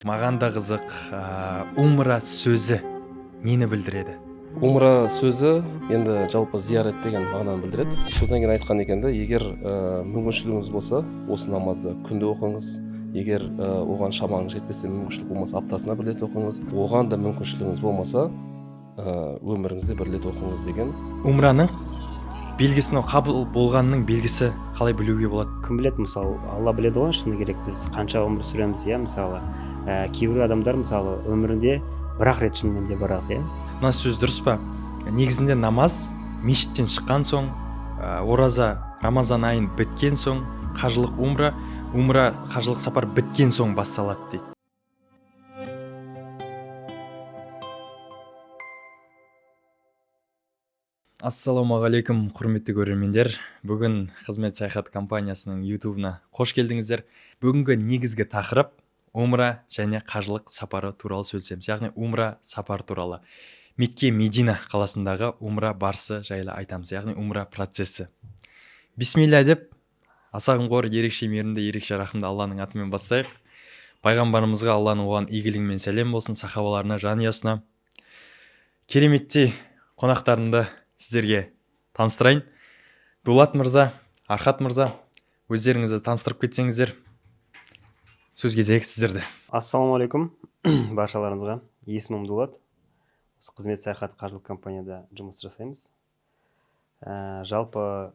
Маған да қызық, умра сөзі нені білдіреді? Умра сөзі енді жалпы зиярат деген мағынаны білдіреді. Содан кейін айтқан екен да, егер мүмкіншілігіңіз болса, осы намазды күнде оқыңыз. Егер оған шамаңыз жетпесе, мүмкіншілік болмаса, аптасына бір рет оқыңыз. Оған да мүмкіншілігіңіз болмаса, өміріңізде бір рет оқыңыз деген. Умраның белгісін, қабыл болғанының белгісі қалай білуге болады? Кім біледі, мысалы, Алла біледі ғой, шыны керек, біз қанша өмір сүреміз, иә, мысалы. Кейбір адамдар, мысалы, өмірінде бір-ақ рет шынымен де барады, иә. Мына сөз дұрыс па? Негізінде намаз мешіттен шыққан соң, ораза Рамазан айын біткен соң, қажылық умра, умра қажылық сапар біткен соң басталады дейді. Ассалаумағалейкум, құрметті көрермендер. Бүгін Қызмет саяхат компаниясының YouTube-на қош келдіңіздер. Бүгінгі негізгі тақырып умра және қажылық сапары туралы сөйлесеміз. Яғни умра сапар туралы. Мекке, Медина қаласындағы умра барысы жайлы айтамыз. Яғни умра процесі. Бисмилля деп аса қамқор, ерекше мейірімді, ерекше рахымды Алланың атымен бастайық. Пайғамбарымызға Алланың оған игілігі мен сәлем болсын, сахабаларына, жанұясына. Кереметтей қонақтарымды сіздерге таныстырайын. Дулат мырза, Архат мырза, өздеріңізді таныстырып кетсеңіздер. Сөз кезегі сіздерде. Ассалаумағалейкум баршаларыңызға. Есімім Дулат. Осы Қызмет саяхат қаржылық компанияда жұмыс жасаймыз. Жалпы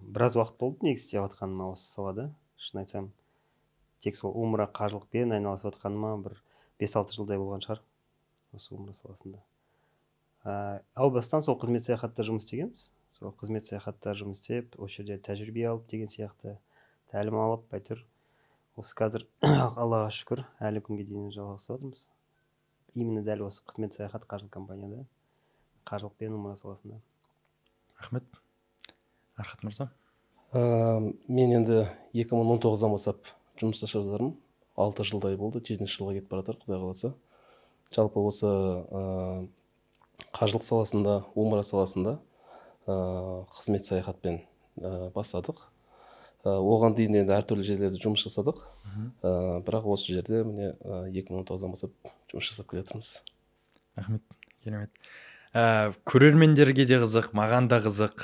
біраз уақыт болды негізі істеп жатқаныма осы салада. Шын айтсам, тек сол умра қажылықпен айналысып жатқаныма бір 5-6 жылдай болған шығар осы умра саласында. Әу бастан сол Қызмет саяхатта жұмыс істегенбіз. Сол Қызмет саяхатта жұмыс істеп, осы жерде тәжірибе алып деген сияқты, тәлім алып, әйтеуір осы қазір Аллаға шүкір, әлі күнге дейін жалғасып жатырмыз. Именно дәл осы Қызмет саяхат қаржылық компанияда, қажылық пен умра саласында. Рахмет. Архат мырза. Мен енді 2019-дан бастап жұмыс жасап жатырмын. 6 жылдай болды, 7 жылға кетіп бара жатыр, Құдай қаласа. Жалпы осы қажылық саласында, умра саласында қызмет саяхатпен бастадық. Оған дейін енді әртүрлі жерлерде жұмыс жасадық. Бірақ осы жерде міне 2019-дан бастап жұмыс жасап келе жатырмыз. Рахмет, керемет. Көрермендерге де қызық, маған да қызық.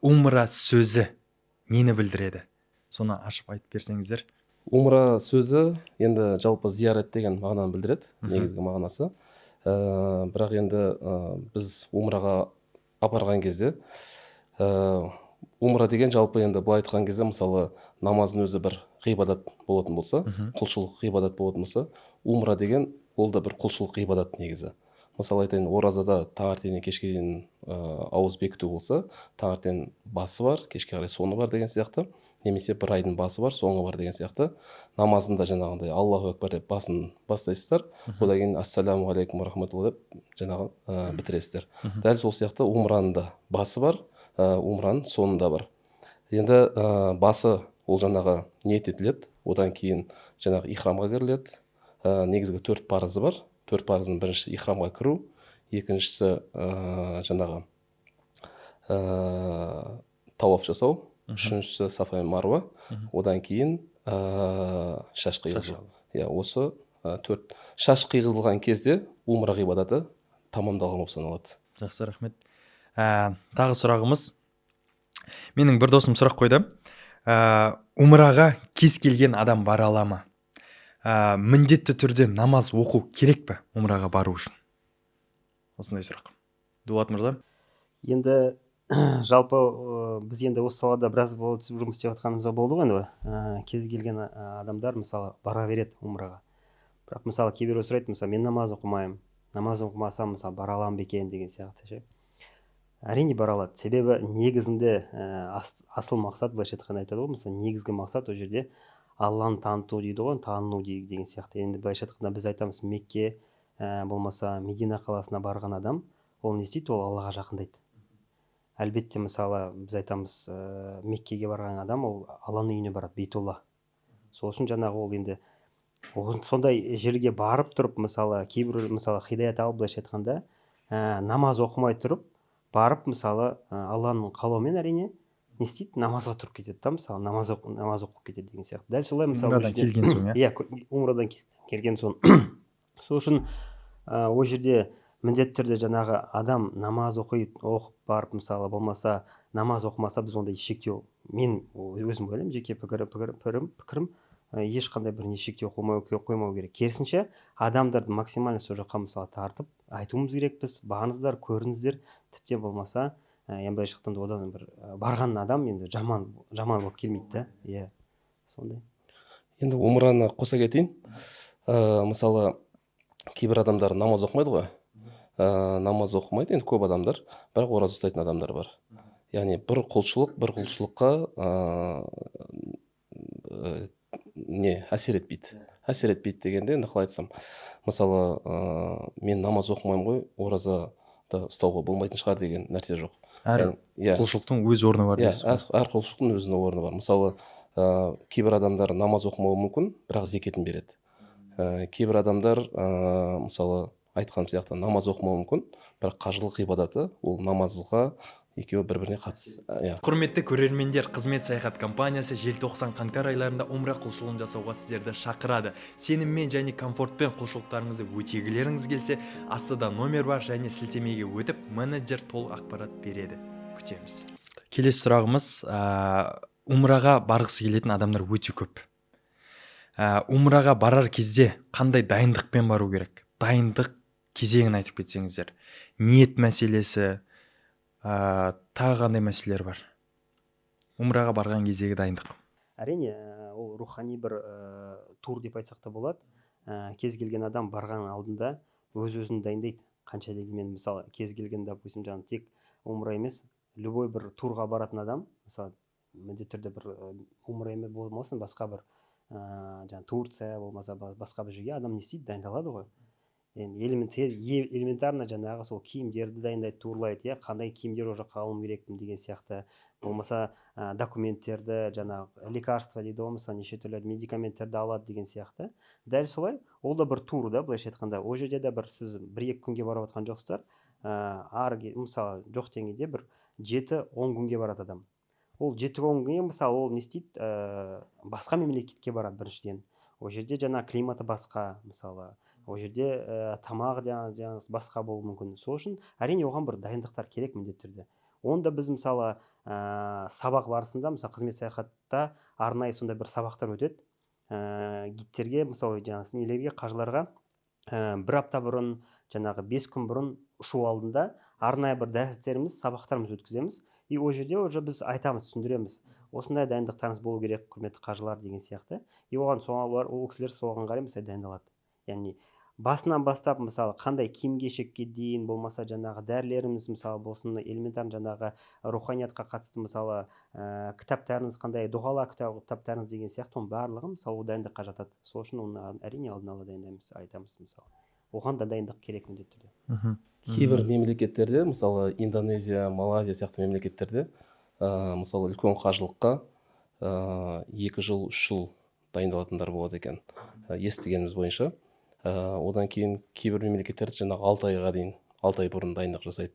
Умра сөзі нені білдіреді? Соны ашып айтып берсеңіздер. Умра сөзі енді жалпы зиярат деген мағынаны білдіреді, негізгі мағынасы. Бірақ енді біз умраға апарған кезде, умра деген жалпы енді былай айтқан кезде, мысалы, намаздың өзі бір ғибадат болатын болса, құлшылық ғибадат болатын болса, умра деген ол да бір құлшылық ғибадат негізі. Мысалы айтайын, оразада таңертеңнен кешке дейін ауыз бекіту болса, таңертең басы бар, кешке қарай соңы бар деген сияқты, немесе бір айдың басы бар, соңы бар деген сияқты. Намазында жаңағындай Аллаху акбар деп басын бастайсыздар, одан кейін ассаламу алейкум рахматулла деп жаңағы бітіресіздер. Дәл сол сияқты умраның да басы бар, умраның соңында бар. Енді басы ол жаңағы ниет етіледі, одан кейін жаңағы ихрамға кіріледі. Негізгі 4 парызы бар. 4 парыздың біріншісі ихрамға кіру, екіншісі жаңағы тауаф жасау, үшіншісі сафа мен маруа, одан кейін шаш қиғызу. Иә, осы 4 шаш қиғызылған кезде умра ғибадаты тамамдалған болып саналады. Жақсы, рахмет. Тағы сұрағымыз. Менің бір досым сұрақ қойды. Умраға кез келген адам бара ала ма? Міндетті түрде намаз оқу керек пе умраға бару үшін? Осындай сұрақ. Дулат мырза. Енді жалпы біз енді осы салада біраз жұмыс істеп жатқанымызға болды ғой енді. Кез келген адамдар, мысалы, бара береді умраға. Бірақ, мысалы, кейбіреу сұрайды, мысалы, мен намаз оқымаймын. Намаз оқымасам, мысалы, бара аламын ба екен деген сияқты ше. Әрине бара алады. Себебі негізінде асыл мақсат, былайша айтқанда айтады ғой, мысалы, негізгі мақсат ол жерде Алланы таныту дейді ғой, тану деген сияқты. Енді былайша айтқанда біз айтамыз, Мекке, болмаса Медина қаласына барған адам, ол не істейді? Ол Аллаға жақындайды. Әлбетте, мысалы, біз айтамыз, Меккеге барған адам ол Алланың үйіне барады, Бейтулла. Сол үшін жаңағы ол енді сондай жерге барып тұрып, мысалы, кейбір, мысалы, хидаят алып, былайша айтқанда, намаз оқымай тұрып, барып, мысалы, Алланың қалауымен әрине Не істейді? Намазға тұрып кетеді да, мысалы, намаз оқып кетеді деген сияқты. Дәл солай, мысалы, Умрадан келген соң, иә, умрадан келген соң. Сол үшін ол жерде міндетті түрде жаңағы адам намаз оқып барып, мысалы, болмаса намаз оқымаса, біз ондай шектеу, мен өзім ойлаймын, жеке пікірім, ешқандай бір не шектеу қоймау керек. Керісінше, адамдарды максимально сол жаққа, мысалы, тартып айтуымыз керекпіз: барыңыздар, көріңіздер. Тіптен болмаса, енді былайша айтқанда, одан бір барған адам енді жаман болып келмейді да, иә, сондай. Енді умраны қоса кетейін. Мысалы, кейбір адамдар намаз оқымайды ғой, намаз оқымайды енді көп адамдар, бірақ ораза ұстайтын адамдар бар. Яғни бір құлшылық бір құлшылыққа не әсер етпейді. Әсер етпейді дегенде, енді қалай айтсам, мысалы, мен намаз оқымаймын ғой, ораза да ұстауға болмайтын шығар деген нәрсе жоқ. Әр құлшылықтың өз орны бар дейсіз. Иә, әр құлшылықтың өзінің орны бар. Мысалы, кейбір адамдар намаз оқымауы мүмкін, бірақ зекетін береді. Кейбір адамдар, мысалы, айтқаным сияқты, намаз оқымауы мүмкін, бірақ қажылық ғибадаты ол намазға, екеуі бір біріне қатыс. Иә. Құрметті көрермендер, Қызмет саяхат компаниясы желтоқсан, қаңтар айларында умра құлшылығын жасауға сіздерді шақырады. Сеніммен және комфортпен құлшылықтарыңызды өтегілеріңіз келсе, астыда номер бар және сілтемеге өтіп, менеджер толық ақпарат береді. Күтеміз. Келесі сұрағымыз, умраға барғысы келетін адамдар өте көп. Умраға барар кезде қандай дайындықпен бару керек? Дайындық кезеңін айтып кетсеңіздер. Ниет мәселесі, тағы қандай мәселелер бар? Умраға барған кездегі дайындық. Әрине, ол рухани бір тур деп айтсақ та болады. Кез келген адам барған алдында өз өзін дайындайды. Қанша дегенмен, мысалы, кез келген, допустим, жаңағы тек умра емес, любой бір турға баратын адам, мысалы, міндетті түрде бір умра емес болмасын, басқа бір жаңағы Турция болмаса басқа бір жерге адам не істейді? Дайындалады ғой. Енді элементарно жаңағы сол киімдерді дайындайды, турлайды, иә, қандай киімдер ол жаққа алуым керекпін деген сияқты, болмаса документтерді, жаңағы лекарства дейді ғой, мысалы, неше түрлі медикаменттерді алады деген сияқты. Дәл солай ол да бір тур да, былайша айтқанда. Ол жерде де бір сіз 1-2 күнге барып жатқан жоқсыздар, мысалы, жоқ дегенде бір 7-10 күнге барады адам. Ол 7-10 күнге, мысалы, ол не істейді? Басқа мемлекетке барады біріншіден. Ол жерде жаңа климаты басқа, мысалы, ол жерде тамағы жаңағы басқа болуы мүмкін. Сол үшін, әрине, оған бір дайындықтар керек міндетті түрде. Оны да біз, мысалы, сабақ барысында, мысалы, Қызмет саяхатта арнайы сондай бір сабақтар өтеді. Гидтерге, мысалы, жаңағы нелерге, қажыларға бір апта бұрын, жаңағы 5 күн бұрын ұшу алдында арнайы бір дәрістеріміз, сабақтарымыз өткіземіз. И ол жерде уже біз айтамыз, түсіндіреміз. Осындай дайындықтарыңыз болу керек, құрметті қажылар деген сияқты. И оған олар, ол кісілер соған қарай, мысалы, дайындалады. Яғни басынан бастап, мысалы, қандай киім кешекке дейін, болмаса жаңағы дәрілеріміз, мысалы, болсын, элементарно жаңағы руханиятқа қатысты, мысалы, кітаптарыңыз қандай, дұғалар кітаптарыңыз деген сияқты, оның барлығы, мысалы, ол дайындыққа жатады. Сол үшін оны, әрине, алдын ала дайындаймыз, айтамыз, мысалы. Оған да дайындық керек міндетті түрде. Кейбір мемлекеттерде, мысалы, Индонезия, Малайзия сияқты мемлекеттерде, мысалы, үлкен қажылыққа 2 жыл, 3 жыл дайындалатындар болады екен, естігеніміз бойынша. Одан кейін кейбір мемлекеттерде жаңағы 6 айға дейін, 6 ай бұрын дайындық жасайды.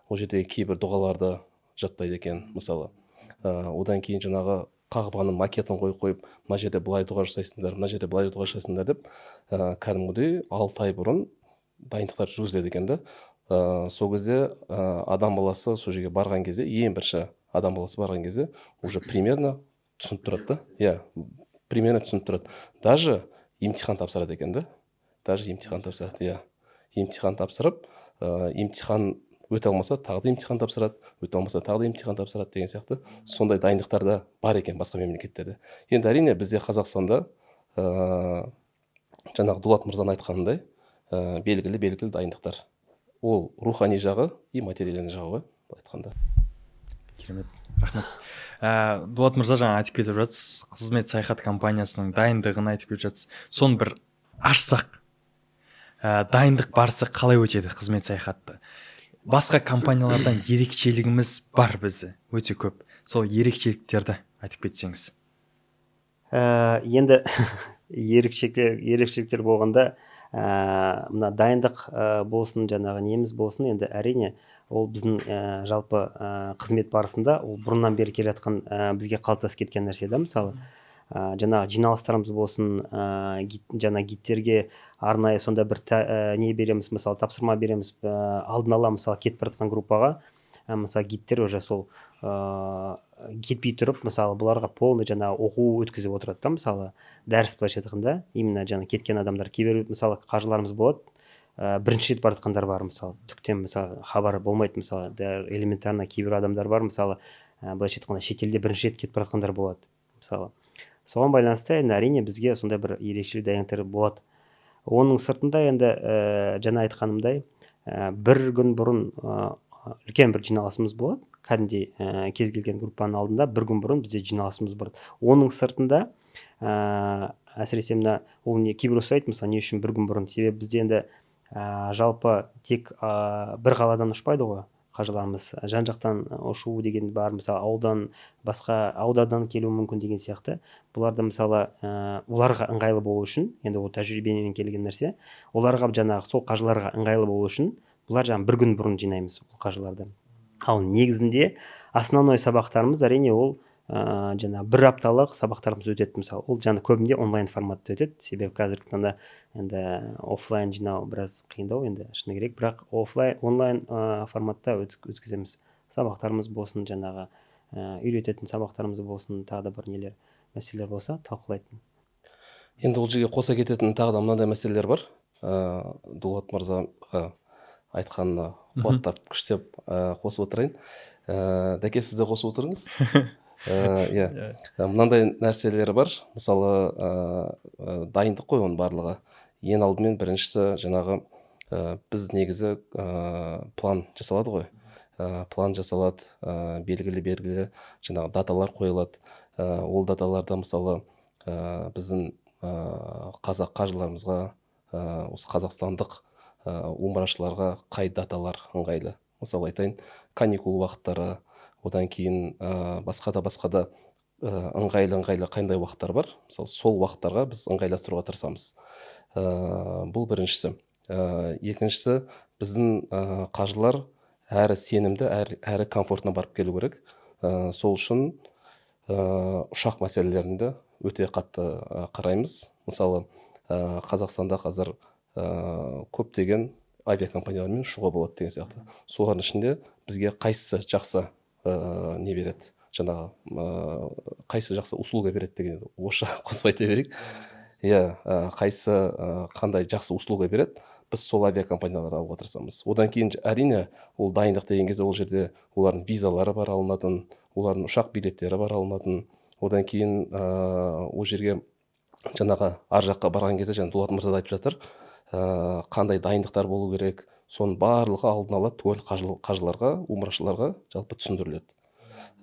Ол жерде кейбір дұғаларды жаттайды екен, мысалы. Одан кейін жаңағы Қағбаның макетін қойып қойып, мына жерде былай дұға жасайсыңдар, мына жерде былай дұға жасайсыңдар деп, кәдімгідей 6 ай бұрын дайындықтар жүргізіледі екен да. Сол кезде адам баласы сол жерге барған кезде, ең бірінші адам баласы барған кезде уже примерно түсініп тұрады да. Иә, примерно түсініп тұрады. Даже емтихан тапсырады екен да. Даже емтихан тапсырады, иә. Емтихан тапсырып, емтихан өте алмаса тағы да емтихан тапсырады, өте алмаса тағы да емтихан тапсырады деген сияқты. Сондай дайындықтар да бар екен басқа мемлекеттерде. Енді, әрине, бізде Қазақстанда жаңағы Дулат мырзаның айтқанындай, белгілі дайындықтар. Ол рухани жағы и материальный жағы ғой, былай айтқанда. Керемет, рахмет. Дулат мырза, жаңа айтып кетіп жатсыз, Қызмет саяхат компаниясының дайындығын айтып кетіп жатсыз. Соны бір ашсақ, дайындық барысы қалай өтеді Қызмет саяхатты? Басқа компаниялардан ерекшелігіміз бар бізде өте көп. Сол ерекшеліктерді айтып кетсеңіз. Енді Ерекшеліктер болғанда, мына дайындық болсын, жаңағы неміз болсын, енді әрине ол біздің жалпы қызмет барысында ол бұрыннан бері келе жатқан, бізге қалыптасып кеткен нәрсе да. Мысалы, жаңағы жиналыстарымыз болсын, жаңа гидтерге арнайы сондай бір не береміз, мысалы, тапсырма береміз, алдын ала, мысалы, кетіп бара жатқан группаға, мысалы, гидтер уже сол кетпей тұрып, мысалы, бұларға полный жаңағы оқу өткізіп отырады да, мысалы, дәріс, былайша айтқанда, именно жаңа кеткен адамдар. Кейбір, мысалы, қажыларымыз болады, бірінші рет бара жатқандар бар, мысалы, түктен, мысалы, хабары болмайды, мысалы, элементарно кейбір адамдар бар, мысалы, былайша айтқанда, шетелде бірінші рет кетіп бара жатқандар болады, мысалы. Соған байланысты енді, әрине, бізге сондай бір ерекше дайындықтар болады. Оның сыртында енді, жаңа айтқанымдай, бір күн бұрын үлкен бір жиналысымыз болады кәдімгідей. Кез келген группаның алдында бір күн бұрын бізде жиналысымыз болады. Оның сыртында, әсіресе мына ол не, кейбіреу сұрайды, мысалы, не үшін бір күн бұрын? Себебі бізде енді жалпы тек бір қаладан ұшпайды ғой қажыларымыз, жан жақтан ұшу деген бар, мысалы, ауылдан, басқа ауданнан келуі мүмкін деген сияқты. Бұларды, мысалы, оларға ыңғайлы болу үшін, енді ол тәжірибемен келген нәрсе, оларға, жаңағы сол қажыларға ыңғайлы болу үшін бұлар жаңағы бір күн бұрын жинаймыз ол қажыларды. Ал негізінде основной сабақтарымыз, әрине, ол жаңағы бір апталық сабақтарымыз өтеді. Мысалы, ол жаңа көбінде онлайн форматта өтеді, себебі қазіргі таңда енді офлайн жинау біраз қиындау енді, шыны керек. Бірақ офлайн, онлайн форматта өткіземіз сабақтарымыз болсын, жаңағы үйрететін сабақтарымыз болсын, тағы да бір нелер, мәселелер болса, талқылайтын. Енді ол жерге қоса кететін тағы да мынандай мәселелер бар. Дулат мырзаға айтқанына қуаттап, күштеп қосып отырайын. Дәке, сіз де қосып отырыңыз. Иә, мынандай нәрселер бар, мысалы, дайындық қой оның барлығы. Ең алдымен біріншісі жаңағы біз негізі план жасалады ғой, план жасалады, белгілі белгілі жаңағы даталар қойылады. Ол даталарда, мысалы, біздің қазақ қажыларымызға, осы қазақстандық умрашыларға қай даталар ыңғайлы, мысалы айтайын, каникул уақыттары, одан кейін басқа да ыңғайлы қандай уақыттар бар, мысалы, сол уақыттарға біз ыңғайластыруға тырысамыз. Бұл біріншісі. Екіншісі, біздің қажылар әрі сенімді, әрі комфортно барып келу керек. Сол үшін ұшақ мәселелерінде өте қатты қараймыз. Мысалы, Қазақстанда қазір көптеген авиакомпаниялармен ұшуға болады деген сияқты. Солардың ішінде бізге қайсысы жақсы не береді, жаңағы қайсы жақсы услуга береді деген, орысша қосып айта берейік, иә, қайсы қандай жақсы услуга береді, біз сол авиакомпанияларды алуға тырысамыз. Одан кейін, әрине, ол дайындық деген кезде ол жерде олардың визалары бар алынатын, олардың ұшақ билеттері бар алынатын. Одан кейін ол жерге жаңағы ар жаққа барған кезде, жаңа Дулат мырза да айтып жатыр, қандай дайындықтар болу керек, соның барлығы алдын ала түгел қажыларға, умрашыларға жалпы түсіндіріледі.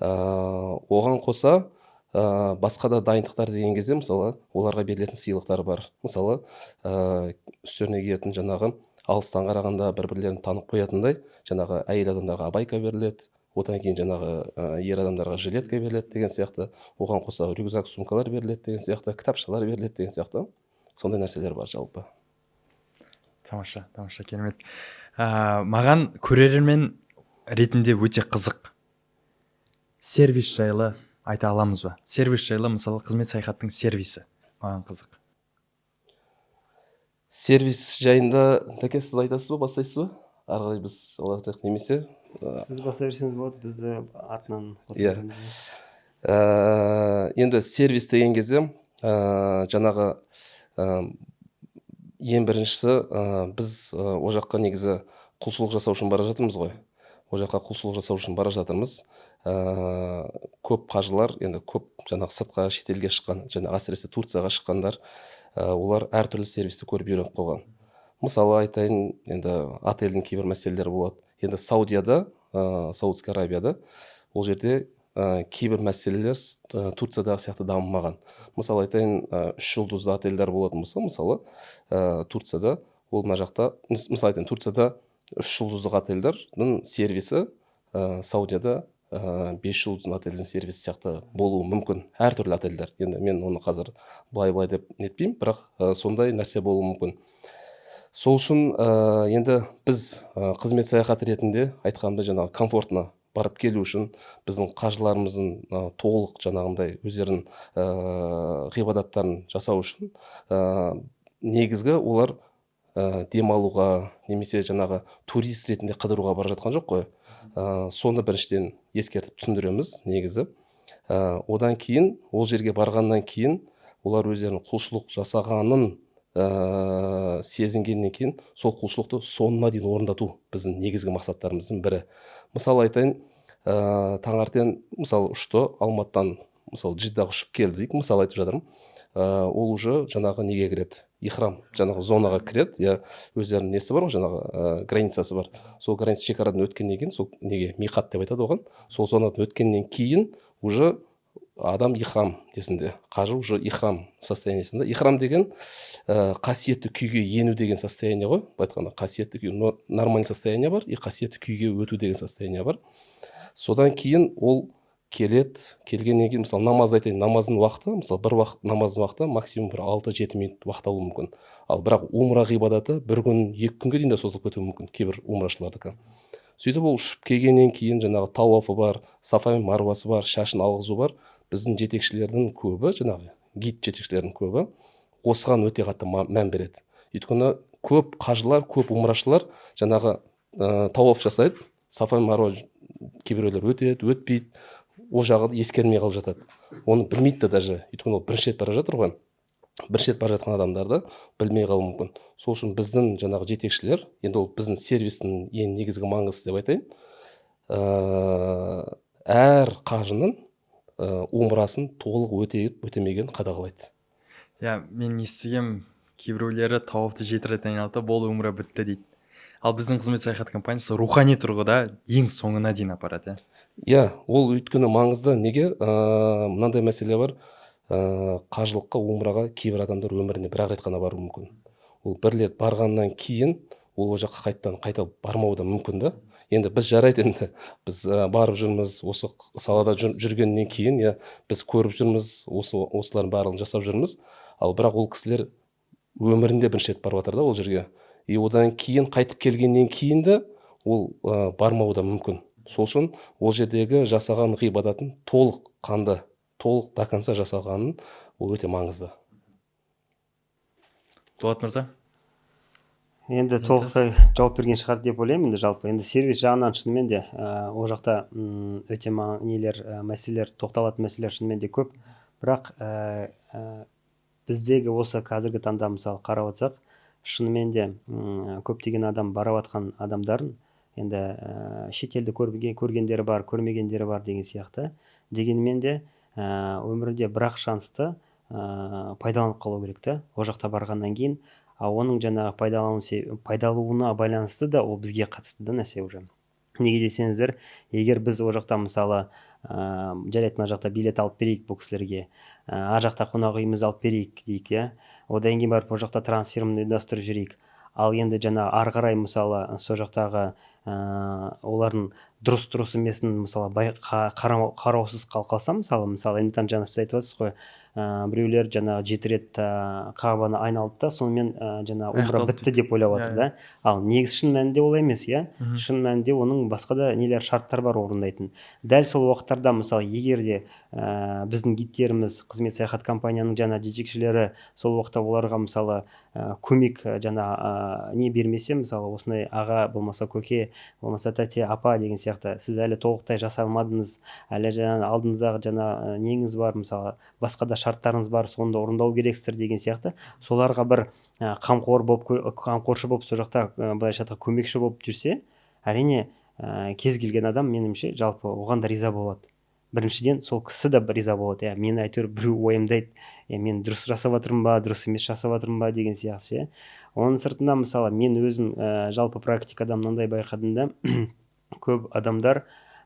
Оған қоса басқа да дайындықтар деген кезде, мысалы, оларға берілетін сыйлықтар бар. Мысалы, үстеріне киетін жаңағы алыстан қарағанда бір бірлерін танып қоятындай жаңағы әйел адамдарға абайка беріледі, одан кейін жаңағы ер адамдарға жилетка беріледі деген сияқты, оған қоса рюкзак, сумкалар беріледі деген сияқты, кітапшалар беріледі деген сияқты, сондай нәрселер бар жалпы. Тамаша, тамаша, керемет. Маған көрермен ретінде өте қызық, сервис жайлы айта аламыз ба? Сервис жайлы, мысалы, Қызмет саяхаттың сервисі маған қызық. Сервис жайында, Тәке, сіз айтасыз ба, бастайсыз ба? Ары қарай біз олар немесе Сіз бастай берсеңіз болады, біз артынан. Иә. Енді сервис деген кезде жаңағы ең біріншісі, біз ол жаққа негізі құлшылық жасау үшін бара жатырмыз ғой, ол жаққа құлшылық жасау үшін бара жатырмыз. Көп қажылар енді, көп жаңағы сыртқа, шетелге шыққан және әсіресе Турцияға шыққандар, олар әртүрлі сервисті көріп үйреніп қалған. Мысалы айтайын, енді отельдің кейбір мәселелері болады. Енді Саудияда, Саудовская Аравияда, ол жерде кейбір мәселелер Турциядағы сияқты дамымаған. Мысалы айтайын, үш жұлдызды отельдер болатын болса, мысалы, Турцияда, ол мына жақта, мысалы айтайын, Турцияда үш жұлдыздық отельдердің сервисі Саудияда 5 жұлдызды отельдің сервисі сияқты болуы мүмкін. Әртүрлі отельдер. Енді мен оны қазір былай-былай деп нетпеймін, бірақ сондай нәрсе болуы мүмкін. Сол үшін енді біз қызмет саяхат ретінде айтқандай жаңағы комфортно барып келу үшін біздің қажыларымыздың толық жаңағындай өздерінің ғибадаттарын жасау үшін негізгі олар демалуға немесе жаңағы турист ретінде қыдыруға бара жатқан жоқ қой. Соны біріншіден ескертіп түсіндіреміз негізі. Одан кейін ол жерге барғаннан кейін олар өздерінің құлшылық жасағанын сезінгеннен кейін сол құлшылықты соңына дейін орындату біздің негізгі мақсаттарымыздың бірі. Мысалы айтайын, таңертең мысалы ұшты Алматыдан, мысалы Джиддаға ұшып келді дейік, мысалы айтып жатырмын. Ол уже жаңағы неге кіреді, ихрам жаңағы зонаға кіреді, иә, өздерінің несі бар ғой, жаңағы границасы бар. Сол граница шекарадан өткеннен кейін, сол неге миқат деп айтады оған, сол зонадан өткеннен кейін уже адам ихрам несінде, қажы уже ихрам состояниесінде. Ихрам деген қасиетті күйге ену деген состояние ғой, былай айтқанда қасиетті күй, но нормальный состояние бар и қасиетті күйге өту деген состояние бар. Содан кейін ол келеді, келгеннен кейін мысалы намаз айтайын, намаздың уақыты, мысалы бір уақыт намаздың уақыты максимум бір 6-7 минут уақыт алуы мүмкін. Ал бірақ умра ғибадаты бір күн, 2 күнге дейін де созылып кетуі мүмкін кейбір умрашылардікі. Сөйтіп ол ұшып келгеннен кейін жаңағы тауафы бар, Сафа мен Маруасы бар, шашын алғызу бар. Біздің жетекшілердің көбі, жаңағы гид жетекшілердің көбі осыған өте қатты мән береді. Өйткені көп қажылар, көп умрашылар жаңағы тауаф жасайды, Сафа мен Маруа кейбіреулер өтеді, өтпейді, ол жағы ескермей қалып жатады, оны білмейді де даже, өйткені ол бірінші рет бара жатыр ғой. Бірінші рет бара жатқан адамдарды білмей қалуы мүмкін. Сол үшін біздің жаңағы жетекшілер, енді ол біздің сервистің ең негізгі маңыздысы деп айтайын, әр қажының умрасын толық өтеп өтемегенін қадағалайды. Иә, мен естігем, кейбіреулері тауафты 7 рет айналды, болды, умра бітті дейді. Ал біздің қызмет саяхат компаниясы рухани тұрғыда ең соңына дейін апарады, иә. Иә, ол өйткені маңызды. Неге? Мынандай мәселе бар, қажылыққа, умраға кейбір адамдар өмірінде бір ақ рет қана баруы мүмкін. Ол бір рет барғаннан кейін ол жаққа қайтадан қайта бармауы да мүмкін да. Енді біз, жарайды, енді біз барып жүрміз осы салада жүргеннен кейін, иә, біз көріп жүрміз, осы осылардың барлығын жасап жүрміз. Ал бірақ ол кісілер өмірінде бірінші рет барып жатыр да ол жерге, и одан кейін қайтып келгеннен кейін де ол бармауы да мүмкін. Сол үшін ол жердегі жасаған ғибадатын толық қанды, толық до конца жасағанын, ол өте маңызды. Дулат мырза? Енді толықтай жауап берген шығар деп ойлаймын. Енді жалпы енді сервис жағынан шынымен де ол жақта өте нелер, мәселелер, тоқталатын мәселелер шынымен де көп. Бірақ біздегі осы қазіргі таңда мысалы қарап отырсақ, шынымен де көптеген адам, барып жатқан адамдардың енді шетелді көргендері бар, көрмегендері бар деген сияқты. Дегенмен де өмірде бір ақ шансты пайдаланып қалу керек та ол жақта барғаннан кейін. А оның жаңағы пайдалануына байланысты да ол бізге қатысты да нәрсе уже. Неге десеңіздер, егер біз ол жақта мысалы жарайды, мына жақта билет алып берейік бұл кісілерге, ар жақта қонақ үйімізді алып берейік дейік, иә, одан кейін барып ол жақта трансферін ұйымдастырып жіберейік. Ал енді жаңа ары қарай мысалы сол жақтағы олардың дұрыс дұрыс емесін мысалы қараусыз қалса, мысалы элементарно жаңа сіз айтып жатсыз ғой, біреулер жаңағы 7 рет Қағбаны айналды да, сонымен жаңағы умра бітті деп ойлап жатыр да. Ал негізі шын мәнінде олай емес, иә. Шын мәнінде оның басқа да нелер, шарттар бар орындайтын. Дәл сол уақыттарда мысалы егер де біздің гидтеріміз, қызмет саяхат компанияның жаңа жетекшілері сол уақытта оларға мысалы көмек жаңа не бермесе, мысалы осындай аға болмаса көке болмаса тәте, апа деген сияқты, сіз әлі толықтай жасай алмадыңыз, әлі жаңа алдыңыздағы жаңа неңіз бар, мысалы басқа да шарттарыңыз бар, соны да орындау керексіздер деген сияқты, соларға бір қамқор болып, қамқоршы болып, сол жақта былайша айтқанда көмекші болып жүрсе, әрине кез келген адам меніңше жалпы оған да риза болады. Біріншіден, сол кісі де риза болады, иә, мені әйтеуір біреу уайымдайды, иә, мен дұрыс жасап жатырмын ба, дұрыс емес жасап жатырмын ба деген сияқты ше. Оның сыртында мысалы мен өзім жалпы практикада мынандай байқадым да: көп адамдар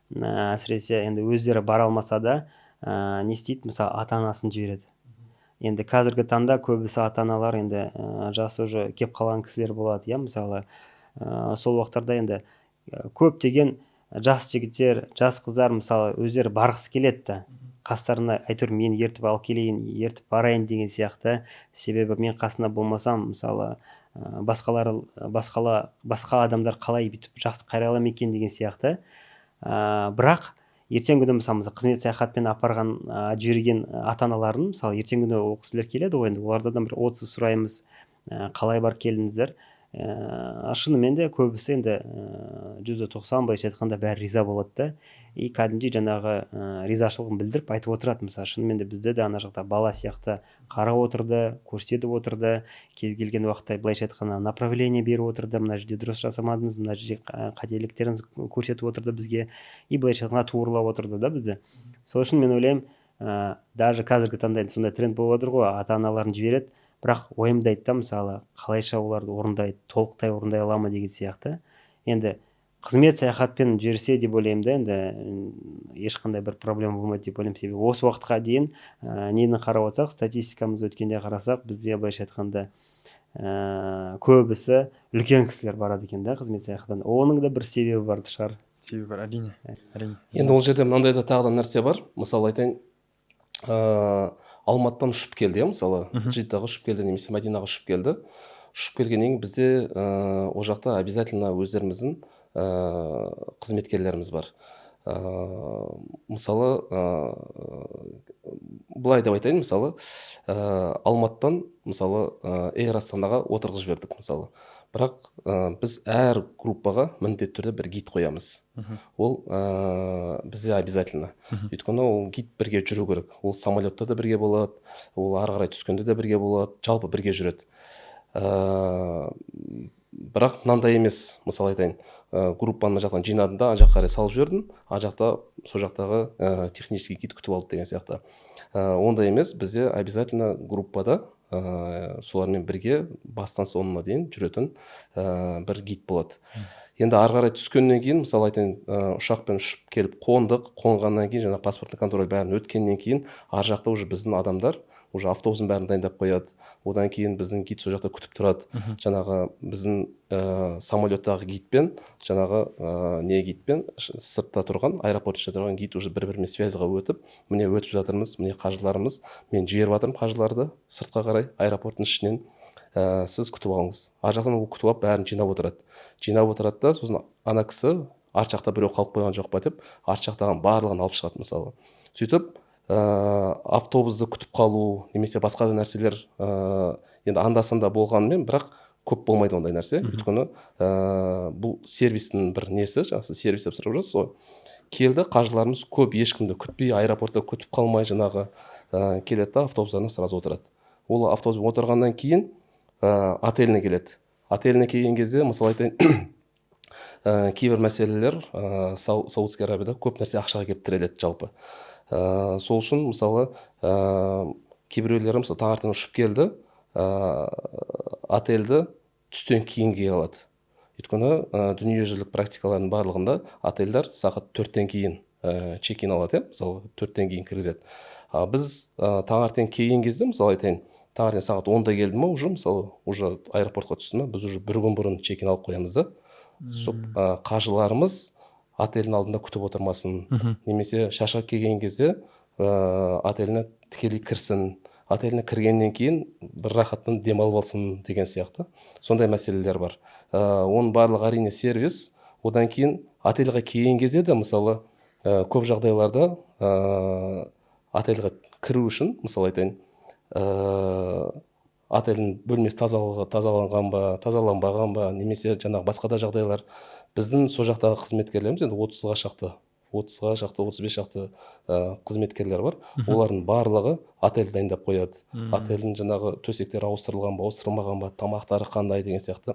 әсіресе енді өздері бара алмаса да, не істейді, мысалы ата анасын жібереді. Енді қазіргі таңда көбісі ата аналар енді жасы уже кеп қалған кісілер болады, иә. Мысалы сол уақыттарда енді көптеген Жас жігіттер, жас қыздар, мысалы, өздері барғысы келеді да, қастарына әйтеуір мен ертіп алып келейін, ертіп барайын деген сияқты. Себебі мен қасында болмасам, мысалы, басқалар, басқа адамдар қалай бүйтіп жақсы қарай ала ма екен деген сияқты. Бірақ ертеңгі күні, мысалы, қызмет саяхатпен апарған, жіберген ата аналардың, мысалы, ертеңгі күні ол кісілер келеді ғой енді, олардан бір отзыв сұраймыз: қалай барып келдіңіздер? Шынымен де көбісі енді, 90%, былайша айтқанда, бәрі риза болады да. И кәдімгідей жаңағы ризашылығын білдіріп айтып отырады: мысалы, шынымен де бізді де ана жақта бала сияқты қарап отырды, көрсетіп отырды, кез келген уақытта, былайша айтқанда, направление беріп отырды, мына жерде дұрыс жасамадыңыз, мына жерде қателіктеріңіз көрсетіп отырды бізге и, былайша айтқанда, туырлап отырды да бізді. Сол үшін мен ойлаймын, даже қазіргі таңда енді сондай тренд болып жатыр ғой, ата аналарын жібереді, бірақ уайымдайды да, мысалы, қалайша оларды орындайды, толықтай орындай ала ма деген сияқты. Енді қызмет саяхатпен жіберсе деп ойлаймын да, енді ешқандай бір проблема болмайды деп ойлаймын. Себебі осы уақытқа дейін нені қарап отырсақ, статистикамыз өткенде қарасақ, бізде, былайша айтқанда, көбісі үлкен кісілер барады екен да қызмет саяхаттан. Оның да бір себебі бар шығар. Себебі бар, әрине. Енді ол жерде мынандай да тағы да нәрсе бар. Мысалы айтайын, Алматыдан ұшып келді, иә, мысалы, Джиддаға ұшып келді немесе Мәдинаға ұшып келді. Ұшып келгеннен кейін бізде ол жақта обязательно өздеріміздің қызметкерлеріміз бар. Мысалы, былай деп айтайын, мысалы, Алматыдан, мысалы, Эйр Астанаға отырғызып жібердік, мысалы, бірақ біз әр группаға міндетті түрде бір гид қоямыз. Ол бізде обязательно, өйткені ол гид бірге жүру керек. Ол самолетта да бірге болады, ол ары қарай түскенде де бірге болады, жалпы бірге жүреді. Бірақ мынандай емес, мысалы айтайын, группаны мына жақтан жинадым да, ана жаққа қарай салып жібердім, ана жақта сол жақтағы технический гид күтіп алды деген сияқты. Ондай емес, бізде обязательно группада солармен бірге бастан соңына дейін жүретін бір гид болады. Енді ары қарай түскеннен кейін, мысалы айтайын, ұшақпен ұшып келіп қондық. Қонғаннан кейін, жаңағы паспортный контроль бәрін өткеннен кейін, ар жақта уже біздің адамдар уже автобустың бәрін дайындап қояды. Одан кейін біздің гид сол жақта күтіп тұрады. Жаңағы біздің самолеттағы гидпен, жаңағы не гидпен, сыртта тұрған, аэропорт ішінде тұрған гид уже бір бірімен связьға өтіп, міне, өтіп жатырмыз, міне, қажыларымыз, мен жіберіп жатырмын қажыларды сыртқа қарай аэропорттың ішінен, сіз күтіп алыңыз. Ар жақтан ол күтіп алып, бәрін жинап отырады. Жинап отырады да, сосын ана кісі арт жақта біреу қалып қойған жоқ па деп, арт жақтағының барлығын алып шығады, мысалы. Сөйтіп автобусты күтіп қалу немесе басқа да нәрселер енді анда санда болғанымен, бірақ көп болмайды ондай нәрсе. Өйткені бұл сервистің бір несі, жаңағы сіз сервис деп сұрап жатырсыз ғой. Келді қажыларымыз көп, ешкімді күтпей, аэропортта күтіп қалмай, жаңағы келеді да, автобустарына сразу отырады. Ол автобусқа отырғаннан кейін отеліне келеді. Отеліне келген кезде, мысалы айтайын, кейбір мәселелер, Саудовский Аравияда көп нәрсе ақшаға келіп тіреледі жалпы. Сол үшін, мысалы, кейбіреулері, мысалы, таңертең ұшып келді, отельді түстен кейін келе алады. Өйткені дүниежүзілік практикалардың барлығында отельдер сағат 4-тен кейін чек-ин алады, иә, мысалы, 4-тен кейін кіргізеді. А біз таңертең келген кезде, мысалы айтайын, таңертең сағат 10-да келді ма уже, мысалы, уже аэропортқа түсті ма, біз уже бір күн бұрын чек-ин алып қоямыз да, сол қажыларымыз отельдің алдында күтіп отырмасын немесе шаршап келген кезде отеліне тікелей кірсін, отеліне кіргеннен кейін бір рахаттанып демалып алсын деген сияқты сондай мәселелер бар. Оның барлығы, әрине, сервис. Одан кейін отельға келген кезде де, мысалы, көп жағдайларда отельға кіру үшін, мысалы айтайын, отельдің бөлмесі тазалығы тазаланған ба, тазаланбаған ба немесе жаңағы басқа да жағдайлар, біздің сол жақтағы қызметкерлеріміз, енді 30-ға шақты, 35 шақты қызметкерлер бар, олардың барлығы отель дайындап қояды. Отельдің жаңағы төсектері ауыстырылған ба, ауыстырылмаған ба, тамақтары қандай деген сияқты.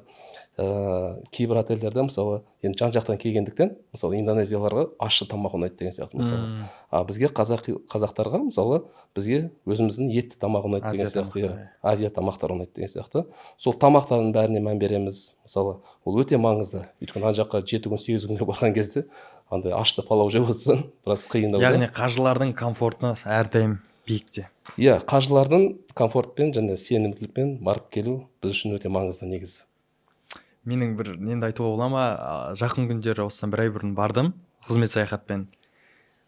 Кейбір отельдерде, мысалы, енді жан жақтан келгендіктен, мысалы, индонезияларға ащы тамақ ұнайды деген сияқты, мысалы, а бізге, қазақтарға, мысалы, бізге өзіміздің етті тамақ ұнайды деген сияқты, иә, Азия тамақтары ұнайды деген сияқты. Сол тамақтардың бәріне мән береміз, мысалы, ол өте маңызды. Өйткені ана жаққа 7 күн, 8 күнге барған кезде андай ащы палау жеп отырсаң, біраз қиындау. Яғни қажылардың комфортына әрдайым биікте. Иә, қажылардың комфортпен және сенімділікпен барып келу біз үшін өте маңызды негізі. Менің бір енді айтуға бола ма, жақын күндері, осыдан бір ай бұрын бардым қызмет саяхатпен.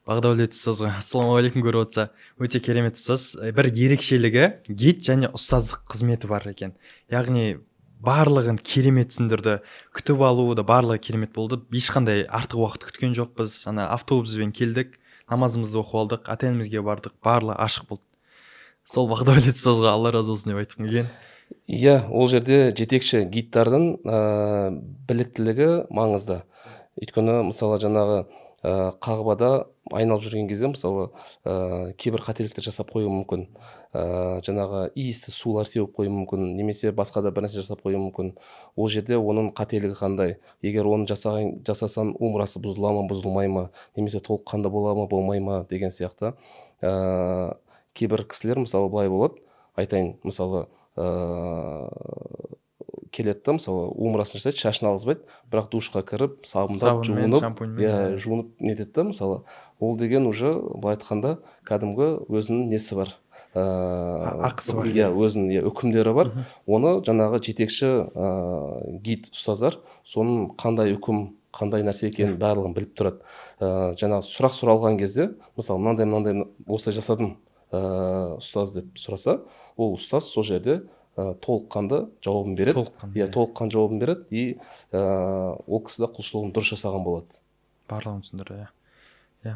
Бағдәулет ұстазға ассалаумағалейкум, көріп отырса, өте керемет ұстаз. Бір ерекшелігі, гид және ұстаздық қызметі бар екен. Яғни барлығын керемет түсіндірді, күтіп алуы да, барлығы керемет болды. Ешқандай артық уақыт күткен жоқпыз. Ана автобуспен келдік, намазымызды оқып алдық, отелімізге бардық, барлығы ашық болды. Сол Бағдәулет ұстазға Алла разы болсын деп айтқым келген. Иә, ол жерде жетекші гидтардың біліктілігі маңызды. Өйткені, мысалы, жаңағы Қағбада айналып жүрген кезде, мысалы, кейбір қателіктер жасап қоюы мүмкін, жаңағы иісті сулар сеуіп қоюы мүмкін немесе басқа да бір нәрсе жасап қоюы мүмкін. Ол жерде оның қателігі қандай? Егер оны жасасаң, умрасы бұзыла ма, бұзылмай ма немесе толыққанды бола ма, болмай ма деген сияқты. Кейбір кісілер, мысалы, былай болады, айтайын, мысалы, келеді да, мысалы, умрасын жасайды, шашын алғызбайды, бірақ душқа кіріп, сабындап, сабынмен, жуынып, шампуньмен, иә, жуынып нетеді да. Мысалы, ол деген уже, былай айтқанда, кәдімгі өзінің несі бар, ақысы бар. Иә, өзінің, иә, үкімдері бар. Оны жаңағы жетекші гид ұстаздар соның қандай үкім, қандай нәрсе екенін барлығын біліп тұрады. Жаңағы сұрақ сұралған кезде, мысалы, мынандай мынандай осылай жасадым, ұстаз деп сұраса, ол ұстаз сол жерде толыққанды жауабын береді. Толыққанды. Иә, толыққанды жауабын береді. И ол кісі де құлшылығын дұрыс жасаған болады. Барлығын түсіндірді, иә.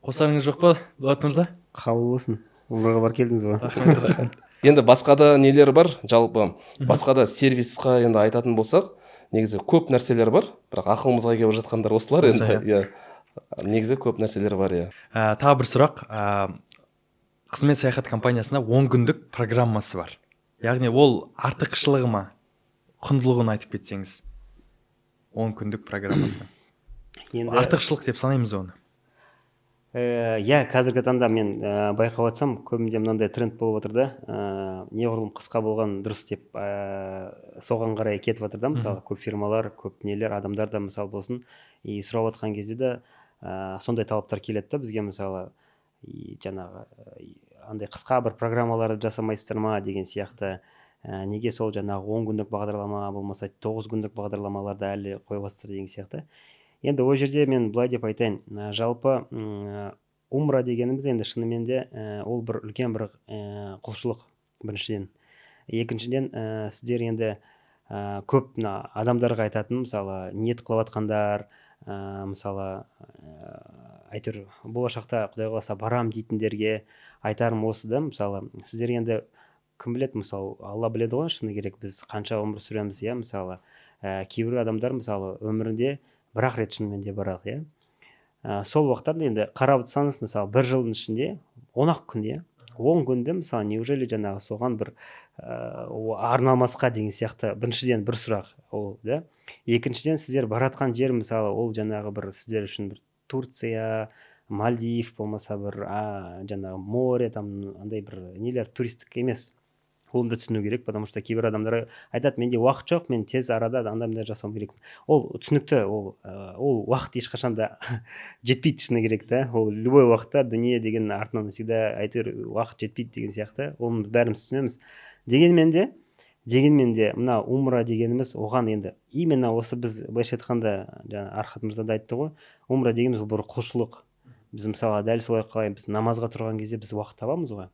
Қосарыңыз жоқ па, Дулат мырза? Қабыл болсын. Умраға барып келдіңіз ғой. Рахмет, рахмет. Енді басқа да нелер бар жалпы, басқа да сервисқа енді айтатын болсақ, негізі көп нәрселер бар, бірақ ақылымызға келіп жатқандар осылар. Осы, енді, иә, негізі көп нәрселер бар, иә. Тағы бір сұрақ. Қызмет саяхат компаниясында 10 күндік программасы бар. Яғни ол артықшылығы ма, құндылығын айтып кетсеңіз 10 күндік программасының. Енді артықшылық деп санаймыз оны. Иә, қазіргі таңда мен байқап отырсам, көбінде мынандай тренд болып отыр да, неғұрлым қысқа болған дұрыс деп, соған қарай кетіп жатыр да. Мысалы, көп фирмалар, көп нелер, адамдар да, мысалы, болсын, и сұрап жатқан кезде де сондай талаптар келеді да бізге, мысалы, и жаңағы андай қысқа бір программаларды жасамайсыздар ма деген сияқты. Неге сол жаңағы 10 күндік бағдарлама болмаса 9 күндік бағдарламаларды әлі қойып жатсыздар деген сияқты. Енді ол жерде мен былай деп айтайын: жалпы умра дегеніміз енді шынымен де ол бір үлкен бір құлшылық біріншіден. Екіншіден, сіздер енді көп мына адамдарға айтатын, мысалы, ниет қылып жатқандар, мысалы, әйтеуір болашақта Құдай қаласа барам дейтіндерге айтарым осы да. Мысалы, сіздер енді кім біледі, мысалы, Алла біледі ғой, шыны керек, біз қанша өмір сүреміз, иә. Мысалы, кейбір адамдар, мысалы, өмірінде бір ақ рет шынымен де барады, иә. Сол уақыттарда енді қарап отырсаңыз, мысалы, бір жылдың ішінде 10 ақ күн, иә, 10 күнде, мысалы, неужели жаңағы соған бір арналмасқа деген сияқты. Біріншіден, бір сұрақ ол да. Екіншіден, сіздер баратқан жер, мысалы, ол жаңағы бір сіздер үшін бір Турция, Мальдив болмаса бір жаңағы море там, андай бір нелер туристік емес, оны да түсіну керек. Потому что кейбір адамдар айтады: «Менде уақыт жоқ, мен тез арада андай мындай жасауым керек». Ол түсінікті, ол уақыт ешқашан да жетпейді, шыны керек та. Ол любой уақытта дүние деген артынан всегда әйтеуір уақыт жетпейді деген сияқты, оны бәріміз түсінеміз. Дегенмен де мына умра дегеніміз, оған енді именно осы біз, былайша айтқанда, жаңа Архат мырза да айтты ғой, умра дегеніміз ол бір құлшылық. Біз, мысалы, дәл солай қалай біз намазға тұрған кезде біз уақыт табамыз ғой,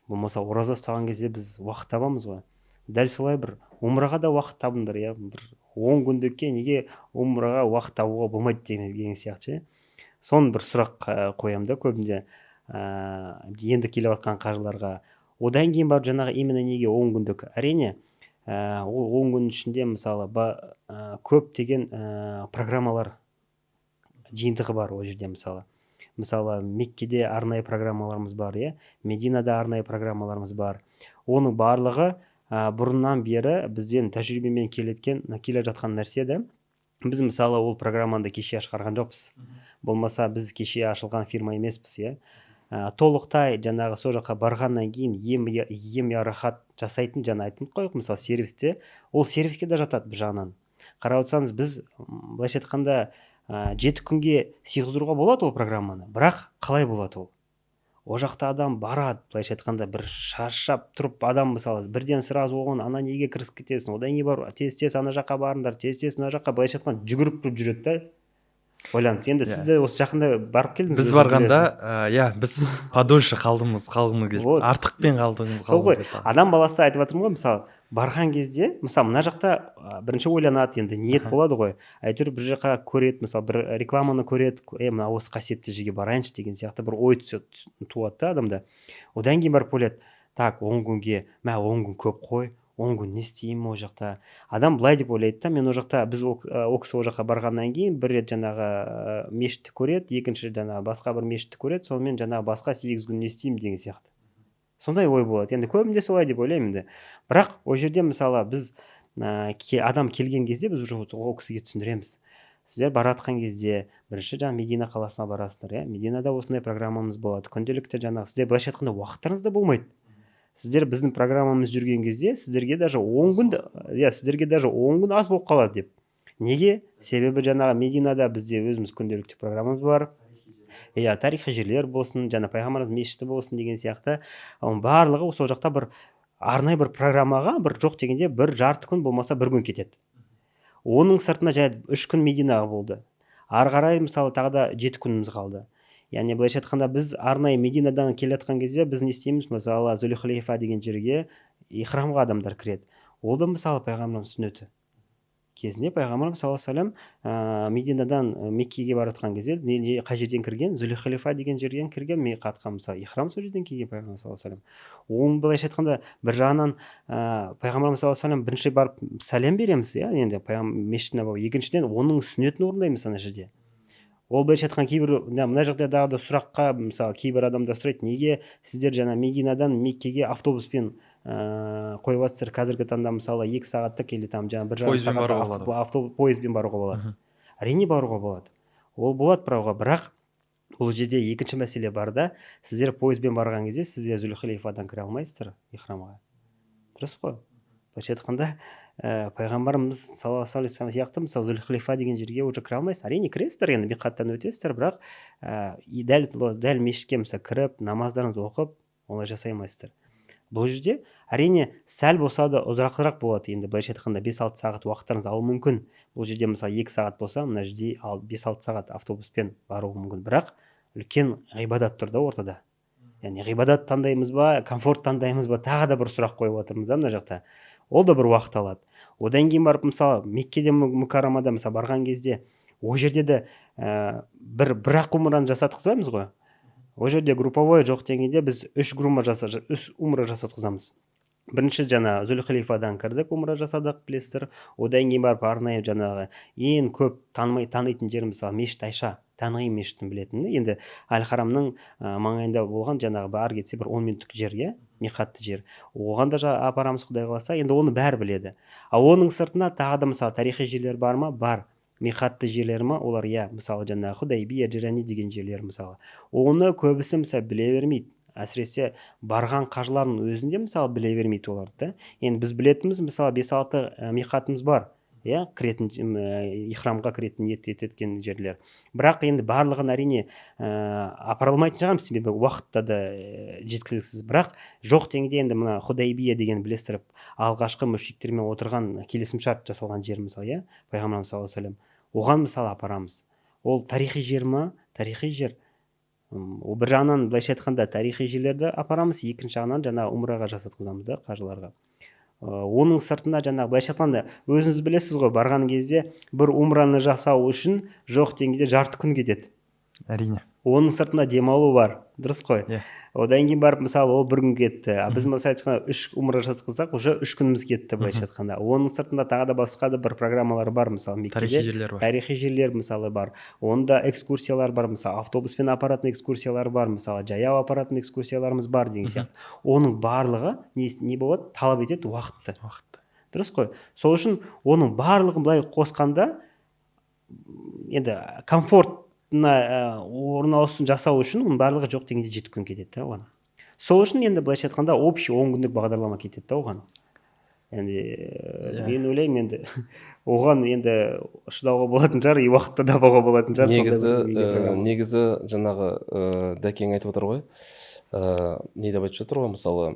болмаса ораза ұстаған кезде біз уақыт табамыз ғой, дәл солай бір умраға да уақыт табыңдар, иә. Бір 10 күндікке неге умраға уақыт табуға болмайды деген сияқты ше. Соны бір сұрақ қоямын да көбінде енді келіп жатқан қажыларға. Одан кейін барып жаңағы именно неге 10 күндік? Әрине, ол 10 күннің ішінде, мысалы, көптеген программалар жиынтығы бар ол жерде. Мысалы, Меккеде арнайы программаларымыз бар, иә, Мединада арнайы программаларымыз бар. Оның барлығы бұрыннан бері бізден тәжірибемен келе жатқан нәрсе да. Біз, мысалы, ол программаны кеше шығарған жоқпыз, болмаса біз кеше ашылған фирма емеспіз, иә. Толықтай жаңағы сол жаққа барғаннан кейін ем рахат жасайтын, жаңа айттым ғой, мысалы, сервисте, ол сервиске де жатады. Бір жағынан қарап отырсаңыз, біз, былайша айтқанда, 7 күнге сыйғыздыруға болады ол программаны, бірақ қалай болады ол? Ол жақта адам барады, былайша айтқанда, бір шаршап тұрып адам, мысалы, бірден сразу оған ана неге кірісіп кетесің, одан кейін барып тез тез ана жаққа барыңдар, тез тез мына жаққа, былайша айтқанда, жүгіріп тұрып жүреді да. Ойлаңыз енді, сіз де осы жақында барып келдіңіз. Біз барғанда, иә, біз подольше қалғымыз келді. Вот. Артықпен Сол ғой. қалғымыз келді. Адам баласы, айтып жатырмын ғой, мысалы, барған кезде, мысалы, мына жақта бірінші ойланады енді, ниет болады ғой, әйтеуір бір жаққа көреді, мысалы, бір рекламаны көреді, мына осы қасиетті жерге барайыншы деген сияқты бір ой түседі, туады да адамда. Одан кейін барып ойлайды: так, 10 күнге, мә, 10 күн көп қой, 10 күн не істеймін ол жақта? Адам былай деп ойлайды да: мен ол жақта, біз ол кісі ол жаққа барғаннан кейін бір рет жаңағы мешітті көреді, екінші жаңағы басқа бір мешітті көреді, сонымен жаңағы басқа 8 күн не істеймін деген сияқты сондай ой болады енді көбінде, солай деп ойлаймын енді. Бірақ ол жерде, мысалы, біз адам келген кезде біз уже ол кісіге түсіндіреміз: сіздер баратқан кезде бірінші жаңағы Медина қаласына барасыздар, иә, Мединада осындай программамыз болады күнделікті, жаңағы сіздер, былайша айтқанда, уақыттарыңыз да болмайды. Сіздер біздің программамыз жүрген кезде сіздерге даже 10 күн, иә, сіздерге даже 10 күн аз болып қалады деп. Неге? Себебі жаңағы Мединада бізде өзіміз күнделікті программамыз бар, иә, тарихи жерлер болсын, жаңа пайғамбарымыз мешіті болсын деген сияқты, оның барлығы сол жақта бір арнайы бір программаға бір жоқ дегенде бір жарты күн болмаса бір күн кетеді. Оның сыртында және 3 күн Мединаға болды, ары қарай, мысалы, тағы да 7 күніміз қалды. Яғни, былайша айтқанда, біз арнайы Мединадан келе жатқан кезде біз не істейміз? Мысалы, Зүлхулейфа деген жерге ихрамға адамдар кіреді. Ол да, мысалы, пайғамбарымыз сүннеті. Кезінде пайғамбарымыз саллаллаху алейхи Мединадан Меккеге бара жатқан кезде қай жерден кірген? Зүлхулейфа деген жерден кірген миқатқа, мысалы, ихрам сол жерден киген пайғамбар саллаллаху алейхи. Оның, былайша айтқанда, бір жағынан пайғамбарымыз саллаллаху алейхи бірінші барып сәлем береміз, иә, енді мешітіне барып, екіншіден, оның сүннетін орындаймыз ана жерде. Ол, былайша айтқанда, кейбір мына жақта тағы да сұраққа, мысалы, кейбір адамдар сұрайды: неге сіздер жаңа Мединадан Меккеге автобуспен қойып жатсыздар? Қазіргі таңда, мысалы, 2 сағаттық или там жаңағы 1,5 Пойызбен сағаттық баруға болады. Пойызбен баруға болады. Әрине, баруға болады, ол болады баруға, бірақ бұл жерде екінші мәселе бар да: сіздер пойызбен барған кезде сіздер Зүлхулейфадан кіре алмайсыздар ихрамға, дұрыс қой? Былайша айтқанда, пайғамбарымыз саллаллаху алейхи вассалам сияқты, мысалы, Зүлхулейфа деген жерге уже кіре алмайсыз. Әрине, кіресіздер енді, миқаттан өтесіздер, бірақ дәл мешітке, мысалы, кіріп, намаздарыңызды оқып, олай жасай алмайсыздар. Бұл жерде, әрине, сәл болса да ұзағырақ болады енді, былайша айтқанда, 5-6 сағат уақыттарыңыз алуы мүмкін. Бұл жерде, мысалы, 2 сағат болса, мына жерде ал 5-6 сағат автобуспен баруы мүмкін. Бірақ үлкен ғибадат тұр да ортада. Яғни, ғибадат таңдаймыз ба, комфорт таңдаймыз ба, тағы да бір сұрақ қойып жатырмыз да мына жақта. Ол да бір уақыт алады. Одан кейін барып, мысалы, Меккеде, Мүкаррамада, мысалы, барған кезде ол жерде де бір ақ умраны жасатқызбаймыз ғой. Ол жерде групповой, жоқ дегенде біз үш умра жасатқызамыз. Бірінші жаңа Зүлхалифадан кірдік, умра жасадық, білесіздер. Одан кейін барып арнайы жаңағы ең көп танымай танитын жер, мысалы, мешіт Айша, Танғим мешітін білетін, енді әл Харамның маңайында болған, жаңағы ары кетсе бір 10 минуттық жер, иә, миқатты жер. Оған да апарамыз, құдай қаласа. Енді оны бәрі біледі. Ал оның сыртында тағы да, мысалы, тарихи жерлер бар ма? Бар. Миқатты жерлер ма олар? Иә, мысалы, жаңағы Худайбия, Джирани деген жерлер, мысалы. Оны көбісі, мысалы, біле бермейді, әсіресе барған қажылардың өзінде, мысалы, біле бермейді оларды да. Енді біз білетініміз, мысалы, бес алты миқатымыз бар, иә, кіретін, ихрамға кіретін, ниет еткен жерлер. Бірақ енді барлығын, әрине, апара алмайтын шығармыз, себебі уақытта да жеткіліксіз. Бірақ жоқ дегенде енді мына Худайбия деген, білесіздер, алғашқы мушриктермен отырған келісімшарт жасалған жер, мысалы, иә, пайғамбарымыз саллаллаху алейхи. Оған, мысалы, апарамыз. Ол тарихи жер ма? Тарихи жер. Ол бір жағынан, былайша айтқанда, тарихи жерлерді апарамыз, екінші жағынан жаңағы умраға жасатқызамыз да қажыларға. Оның сыртында жаңағы, былайша айтқанда, өзіңіз білесіз ғой, барған кезде бір умраны жасау үшін жоқ дегенде жарты күн кетеді. Әрине. Оның сыртында демалу бар, дұрыс қой? Иә. Одан кейін барып, мысалы, ол бір күн кетті. А біз, мысалы айтқанда, үш умра жасатқызсақ, уже 3 күніміз кетті, былайша айтқанда. Оның сыртында тағы да басқа да бір программалар бар, мысалы, Меккеде. Тарихи жерлер бар. Тарихи жерлер, мысалы, бар. Онда экскурсиялар бар, мысалы, автобуспен апаратын экскурсиялар бар, мысалы, жаяу апаратын экскурсияларымыз бар деген сияқты. Оның барлығы не болады? Талап етеді уақытты. Уақытты. Дұрыс қой? Сол үшін оның барлығын былай қосқанда, енді комфортына орналасуын жасау үшін оның барлығы жоқ дегенде 7 күн кетеді да оған. Сол үшін енді, былайша айтқанда, общий 10 күндік бағдарлама кетеді да оған енді. Мен ойлаймын, енді оған енді шыдауға болатын шығар и уақытты табуға болатын шығар сондай Негізі бір неге программа. Негізі жаңағы дәкең айтып отыр ғой. Не деп айтып жатыр ғой, мысалы,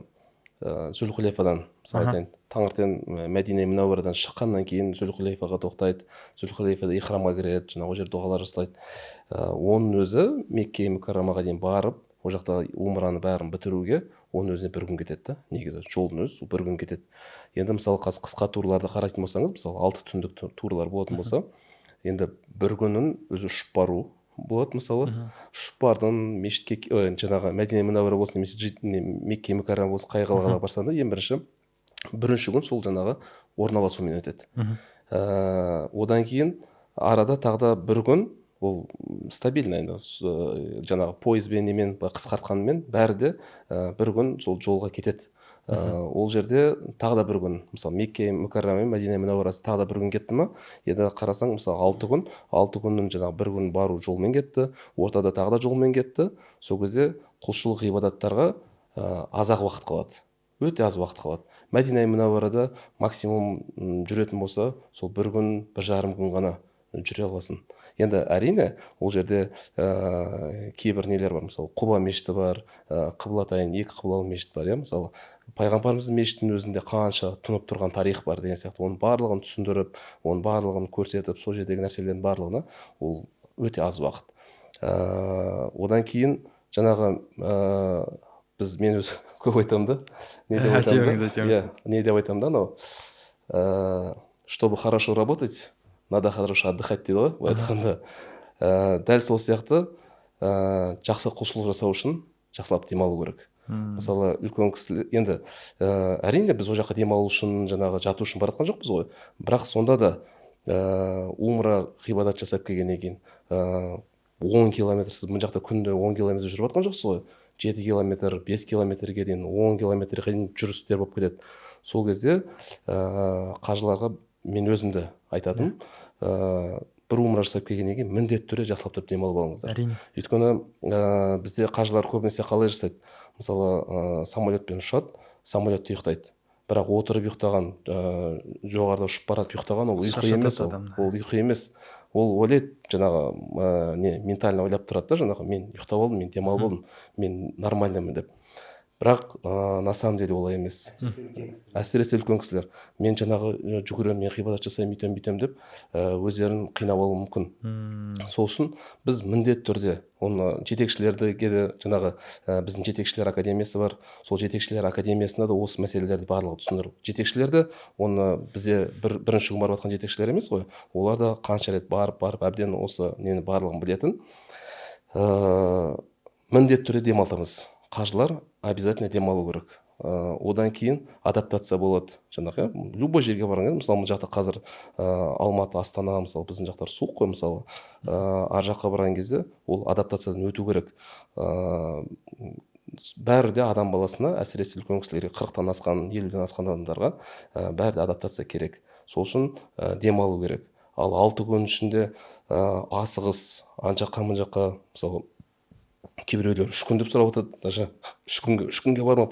Зүлхулейфадан, мысалы айтайын, таңертең Мәдина Мүнәуарадан шыққаннан кейін Зүлхулейфаға тоқтайды, Зүлхулейфада ихрамға кіреді, жаңағы ол жерде дұғалар жасайды. Оның өзі Мекке Мүкәррамаға дейін барып, ол жақта умраны бәрін бітіруге оның өзіне бір күн кетеді да, негізі жолдың өзі бір күн кетеді. Енді мысалы қазір қысқа турларды қарайтын болсаңыз, мысалы 6 түндік турлар болатын болса, енді бір күнін өзі ұшып бару болады. Мысалы, ұшып бардың мешітке, жаңағы Мәдина Мүнәуара болсын немесе Мекке Мүкәррама болсын, қай қалаға барсаң да, ең бірінші күн сол жаңағы орналасумен өтеді. Одан кейін арада тағы да бір күн, ол стабильно енді жаңағы пойызбен немен қысқартқанымен бәрі де бір күн сол жолға кетеді. Ол жерде тағы да бір күн, мысалы Мекке Мүкәррама мен Мәдина Мүнәуарасы тағы да бір күн кетті ма, енді қарасаң, мысалы 6 күн, 6 күннің жаңағы бір күн бару жолмен кетті, ортада тағы да жолмен кетті. Сол кезде құлшылық ғибадаттарға аз-ақ уақыт қалады, өте аз уақыт қалады. Мәдина Мүнәуарада максимум жүретін болса, сол бір күн, 1,5 күн ғана жүре аласың. Енді әрине ол жерде кейбір нелер бар, мысалы Құба мешіті бар, Қыблатайын, екі қыблалы мешіт бар, иә, мысалы пайғамбарымыздың мешітінің өзінде қанша тұнып тұрған тарих бар деген сияқты. Оның барлығын түсіндіріп, оның барлығын көрсетіп, сол жердегі нәрселердің барлығына ол өте аз уақыт. Одан кейін жаңағы біз, мен өзі көп айтамын да, не деп айтамын да, иә, не деп айтамын да, анау чтобы хорошо работать, надо хорошо отдыхать дейді ғой былай айтқанда. Дәл сол сияқты, жақсы құлшылық жасау үшін жақсылап демалу керек. Мысалы үлкен кісілер енді, әрине біз ол жаққа демалу үшін, жаңағы жату үшін бара жатқан жоқпыз ғой, бірақ сонда да умра ғибадат жасап келгеннен кейін 10 километр, сіз мына жақта күнде 10 километр жүріп жатқан жоқсыз ғой, 7 километр, 5 километрге дейін, 10 километрге дейін жүрістер болып кетеді. Сол кезде қажыларға мен өзімді айтатыным, бір умра жасап келгеннен кейін міндетті түрде жақсылап тұрып демалып алыңыздар. Әрине. Өйткені бізде қажылар көбінесе қалай жасайды? Мысалы, самолетпен ұшады, самолетте ұйықтайды. Бірақ отырып ұйықтаған, жоғарыда ұшып барады ұйықтаған, ол ұйқы емес, ол. Ол ұйқы емес. Ол ойлайды жаңағы, не, ментально ойлап тұрады да, жаңағы мен ұйықтап алдым, мен демалып алдым, мен нормальныймын деп. Бірақ на самом деле олай емес. Әсіресе үлкен кісілер мен жаңағы жүгіремін, мен ғибадат жасаймын, үйтемін бүйтемін деп өздерін қинап алуы мүмкін. Сол үшін біз міндетті түрде оны жетекшілерге де, жаңағы біздің жетекшілер академиясы бар, сол жетекшілер академиясында да осы мәселелерді барлығы түсіндіріп, жетекшілер де оны, бізде бірінші күн барып жатқан жетекшілер емес қой, олар да қанша рет барып барып әбден осы нені барлығын білетін. Міндетті түрде демалтамыз, қажылар обязательно демалу керек. Одан кейін адаптация болады жаңағы, иә, любой жерге барған кезде. Мысалы, мына жақта қазір Алматы, Астана, мысалы, біздің жақтар суық қой, мысалы, ар жаққа барған кезде ол адаптациядан өту керек. Бәрі де адам баласына, әсіресе үлкен кісілерге, 40-тан асқан, 50-ден асқан адамдарға бәрі де адаптация керек. Сол үшін демалу керек. Ал 6 күн ішінде асығыс ана жаққа, мына жаққа, мысалы, кейбіреулер 3 күн деп сұрап жатады, даже 3 күнге бар ма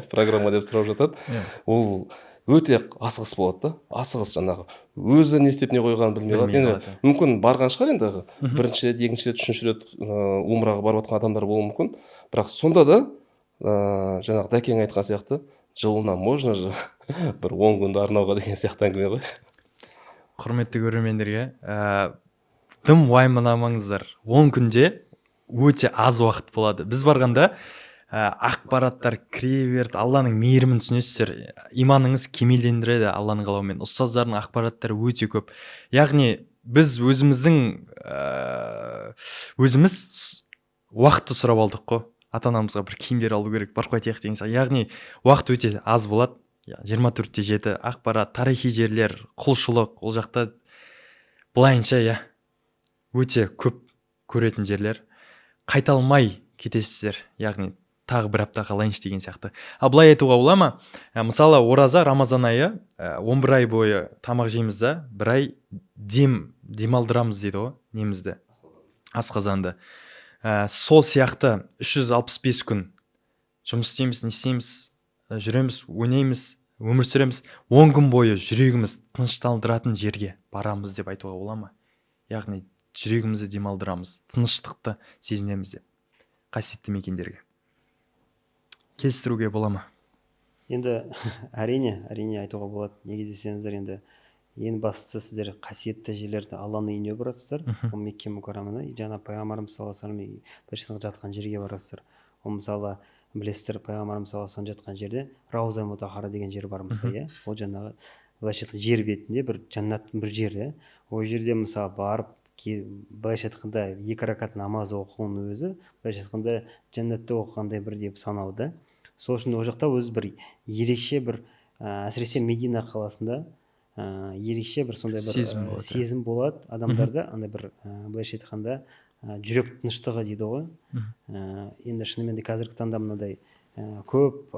программа деп сұрап жатады. Ол өте асығыс болады да, асығыс, жаңағы өзі не істеп не қойғанын білмей қалады. Білмей енді қалады. Мүмкін барған шығар, енді бірінші рет, екінші рет, үшінші рет умраға барып жатқан адамдар болуы мүмкін, бірақ сонда да жаңағы дәкең айтқан сияқты, жылына можно же бір 10 күнді арнауға деген сияқты әңгіме ғой. Құрметті көрермендерге, дым уайымдамаңыздар, 10 күнде өте аз уақыт болады. Біз барғанда ақпараттар кіре берді, Алланың мейірімін түсінесіздер, иманыңыз кемелдендіреді Алланың қалауымен. Ұстаздардың ақпараттары өте көп, яғни біз өзіміздің өзіміз уақытты сұрап алдық қой ата анамызға, бір киімдер алу керек, барып қайтайық деген сияқты. Яғни уақыт өте аз болады. 24/7 ақпарат, тарихи жерлер, құлшылық, ол жақта былайынша, иә, өте көп көретін жерлер, қайталмай кетесіздер, яғни тағы бір апта қалайыншы деген сияқты. А былай айтуға бола ма? Мысалы, ораза, рамазан айы, 11 ай бойы тамақ жейміз да, бір ай демалдырамыз дейді ғой немізді, асқазанды. Сол сияқты 365 күн жұмыс істейміз, не істейміз, жүреміз, ойнаймыз, өмір сүреміз. 10 күн бойы жүрегіміз тынышталдыратын жерге барамыз деп айтуға бола ма? Яғни жүрегімізді демалдырамыз, тыныштықты сезінеміз деп, қасиетті мекендерге. Келістіруге бола ма? Енді әрине, әрине айтуға болады. Неге десеңіздер, енді ең бастысы сіздер қасиетті жерлерді, Алланың үйіне барасыздар. Ол Мекке Мүкәрраманы, жаңа пайғамбарымыз саллаллаху алейхи вассалам жатқан жерге барасыздар. Ол мысалы білесіздер, пайғамбарымыз саллаллаху алейхи жатқан жерде Рауза Мутахара деген жер бар мысалы, иә. Ол жаңағы былайша айтқанда жер бетінде бір жәннаттың бір жері. Ол жерде мысалы барып былайша айтқанда 2 ракат намаз оқуының өзі былайша айтқанда жәннатта оқығандай бір деп санау да. Сол үшін ол жақта өзі бір ерекше бір, әсіресе Медина қаласында ерекше бір сондай бір сезім болады адамдарда, андай бір былайша айтқанда жүрек тыныштығы дейді ғой. Енді шынымен де қазіргі таңда мынадай көп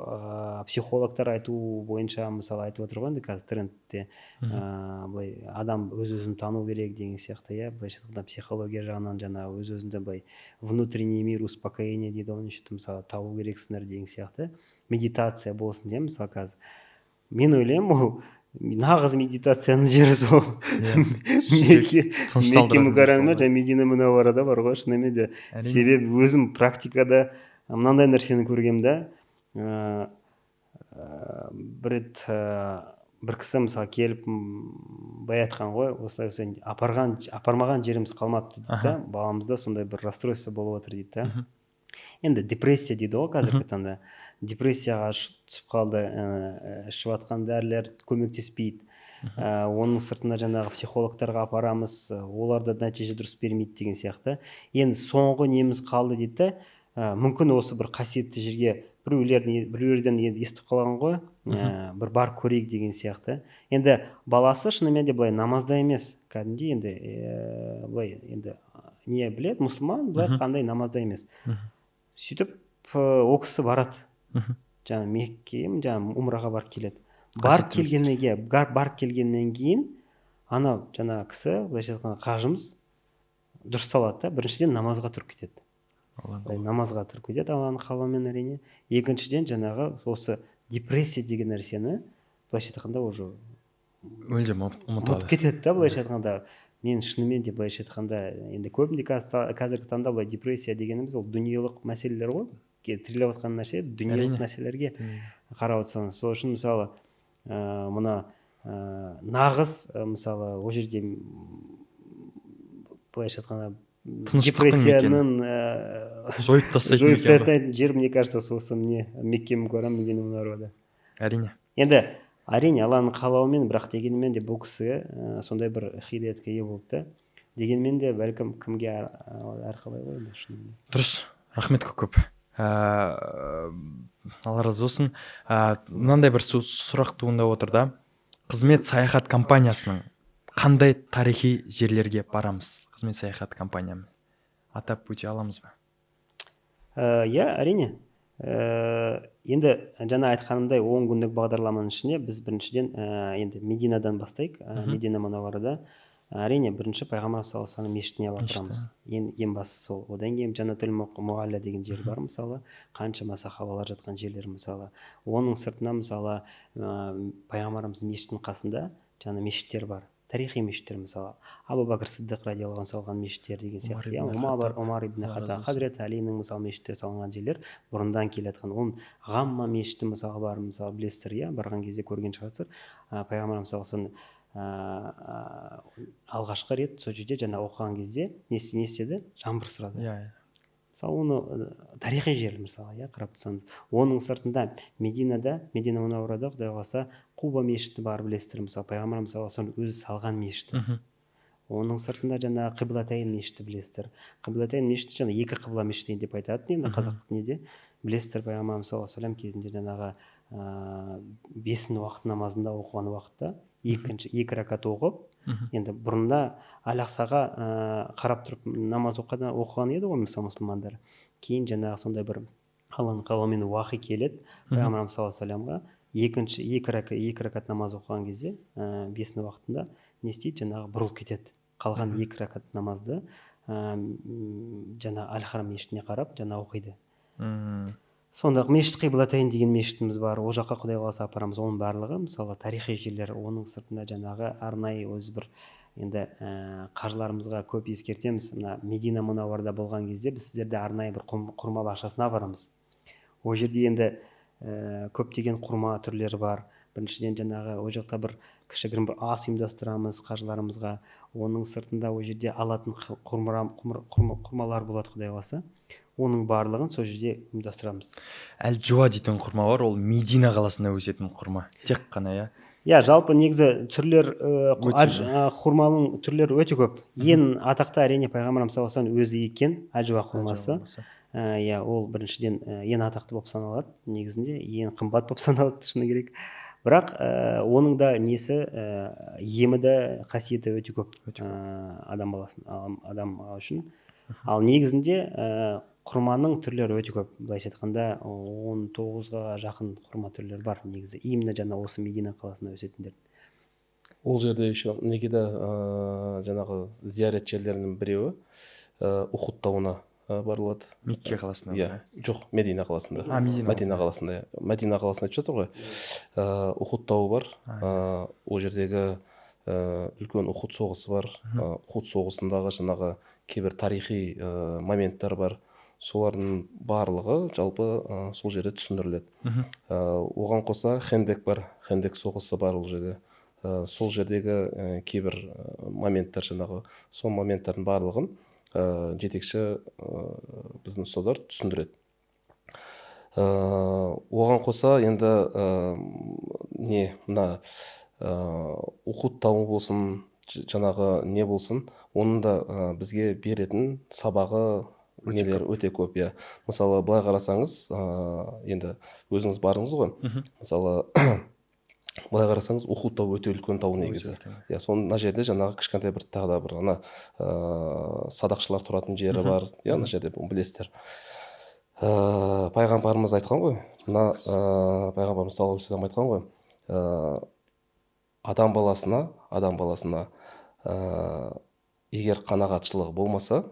психологтар айту бойынша мысалы айтып отыр ғой, енді қазір трендте былай адам өз өзін тану керек деген сияқты, иә, былайша айтқанда психология жағынан жаңағы өз өзінде былай внутренний мир, успокоение дейді ғой, неше мысалы табу керексіңдер деген сияқты, медитация болсын деп мысалы қазір мен ойлаймын, ол нағыз медитацияның жері сол Мекке Мүкәррама және Медина Мұнавварада бар ғой шынымен де. Себебі өзім практикада мынандай нәрсені көргенмін да, бір рет бір кісі мысалы келіп былай айтқан ғой, осылай осылай апармаған жеріміз қалмапты дейді да, баламызда сондай бір расстройство болып отыр дейді да. Енді депрессия дейді ғой қазіргі таңда, депрессияға түсіп қалды, ішіп жатқан дәрілер көмектеспейді, оның сыртында жаңағы психологтарға апарамыз, олар да нәтиже дұрыс бермейді деген сияқты. Енді соңғы неміз қалды дейді да, мүмкін осы бір қасиетті жерге біреулерден енді естіп қалған ғой, бір барып көрейік деген сияқты. Енді баласы шынымен де былай намазда емес, кәдімгідей енді былай енді не біледі, мұсылман, былай қандай намазда емес. Сөйтіп ол кісі барады, жаңа Меккеге, жаңа умраға барып келеді. Барып келгеннен кейін анау жаңа кісі, былайша айтқанда қажымыз дұрысталады да, біріншіден намазға тұрып кетеді. Намазға тұрып кетеді Алланың қалауымен әрине. Екіншіден жаңағы осы депрессия деген нәрсені былайша айтқанда уже мүлдем ұмытады. Ұмытып кетеді да, былайша айтқанда. Мен шынымен де былайша айтқанда енді көбінде қазіргі таңда былай депрессия дегеніміз ол дүниелік мәселелер ғой, тіреліп жатқан нәрсе, дүниелік мәселелерге қарап отырсаңыз. Сол үшін мысалы мына нағыз мысалы ол жерде былайша айтқанда депрессияның жойып тастайтын жер, мне кажется, осы міне Мекке Мүкәррама, Медина Мұнавварада. Әрине. Енді әрине Алланың қалауымен, бірақ дегенмен де бұл кісі сондай бір хидаятқа ие болды да. Дегенмен де бәлкім кімге әрқалай ғой енді шынымен. Дұрыс, рахмет көп. Алла разы болсын. Мынандай бір сұрақ туындап отыр да. Қызмет саяхат компаниясының қандай тарихи жерлерге барамыз? Қызмет саяхат компаниямен атап өте аламыз ба? Иә, әрине. Енді жаңа айтқанымдай 10 күндік бағдарламаның ішінде біз біріншіден енді Мединадан бастайық. Медина Мұнавварада әрине бірінші пайғамбар саллаллаху алейхи вассалам мешітіне алып барамыз. Ең бастысы сол. Одан кейін Жаннатул Муалля деген жер бар мысалы, қаншама сахабалар жатқан жерлер мысалы. Оның сыртына мысалы пайғамбарымыз мешітінің қасында жаңа мешіттер бар. Тарихи мешіттер мысалы. Абу Бәкір Сиддиқ радиаллаху анху салған мешіттер деген сияқты. Омар ибн Хаттаб, Хазірет Алиның мысалы мешіттер салынған жерлер бұрындан келе жатқан. Оның Ғамма мешіті мысалы бар, мысалы білесіздер, иә, барған кезде көрген шығарсыздар. Пайғамбарымыз саллаллаху алейхи вассалам алғашқы рет сол жерде жаңа оқыған кезде не істеді? Жаңбыр сұрады. Иә. Мысалы оны тарихи жер мысалы, иә, қарап тұрсаңыз. Оның сыртында Мединада, Медина Мұнавварада Құдай қаласа Куба мешіті бар, білесіздер, мысалы пайғамбарымыз саллаллаху алейхи вассалам өзі салған мешіті. Оның сыртында жаңа Қиблатайн мешіті білесіздер. Қиблатайн мешіті жаңа екі қыбла мешіті деп айтады енді қазақ неде білесіздер, пайғамбарымыз саллаллаху алейхи вассалам кезінде жаңағы бесін уақыт намазында оқыған уақытта екі ракат оқып, енді бұрында Аль-Ақсаға қарап тұрып намаз оқыған еді ғой мысалы мұсылмандар. Кейін жаңағы сондай бір Алланың қалауымен уахи келеді пайғамбарымыз саллаллаху алейхи вассаламға, екі ракат намаз оқыған кезде бесін уақытында не істейді, жаңағы бұрылып кетеді. Қалған екі ракат намазды жаңа Аль-Харам мешітіне қарап жаңа оқиды. Сонда мешіт Қиблатайн деген мешітіміз бар, ол жаққа Құдай қаласа апарамыз. Оның барлығы мысалы тарихи жерлер. Оның сыртында жаңағы арнайы өз бір енді қажыларымызға көп ескертеміз. Мына Медина Мұнавварада болған кезде біз сіздерді арнайы бір құрма бақшасына апарамыз. Ол жерде енді Көптеген құрма түрлері бар. Біріншіден, жаңағы ол жақта бір кішігірім бір ас ұйымдастырамыз қажыларымызға. Оның сыртында ол жерде алатын құрмалар болады, құдай қаласа. Оның барлығын сол жерде ұйымдастырамыз. Әл-Джуа дейтін құрма бар, ол Медина қаласында өсетін құрма тек қана, иә? Иә, жалпы негізі түрлер Өте құрманың түрлері өте көп. Ең атақты, әрине, пайғамбарымыз саллаллаху алейхи вассалам өзі еккен әжуа құрмасы. Иә, ол біріншіден ең атақты болып саналады, негізінде ең қымбат болып саналады, шыны керек. Бірақ оның да несі, емі де, қасиеті өте көп. Өте көп. Адам баласын, адам үшін. Ал негізінде құрманың түрлері өте көп. Былайша айтқанда, 19-ға жақын құрма түрлері бар негізі, именно жаңа осы Медина қаласында өсетіндер. Ол жерде еще неге де жаңағы зиярат жерлерінің біреуі Ухуд тауына барылады. Мекке қаласында? Иә, жоқ, Медина қаласында. А, Медина. Мәдина қаласында, иә. Мәдина қаласында айтып жатыр ғой. Ухуд тауы бар. Ол жердегі үлкен Ухуд соғысы бар. Ухуд соғысындағы жаңағы кейбір тарихи моменттер бар. Солардың барлығы жалпы сол жерде түсіндіріледі. Оған қоса Хендек бар, Хендек соғысы бар ол жерде. Сол жердегі кейбір моменттер, жаңағы сол моменттардың барлығын жетекші, біздің ұстаздар түсіндіреді. Оған қоса енді не мына Ухуд тауы болсын, жаңағы не болсын, оның да бізге беретін сабағы Өте нелер өте көп, иә. Мысалы, былай қарасаңыз, енді өзіңіз бардыңыз ғой. Мысалы, былай қарасаңыз, Ухуд тауы өте үлкен тау негізі. Өте үлкен. Иә, соның мына жерде жаңағы кішкентай бір тағы да бір ана садақшылар тұратын жері бар, иә, ана жерде, бұны білесіздер. Пайғамбарымыз айтқан ғой, мына пайғамбарымыз саллаллаху алейхи вассалам айтқан ғой, адам баласына егер қанағатшылығы болмаса,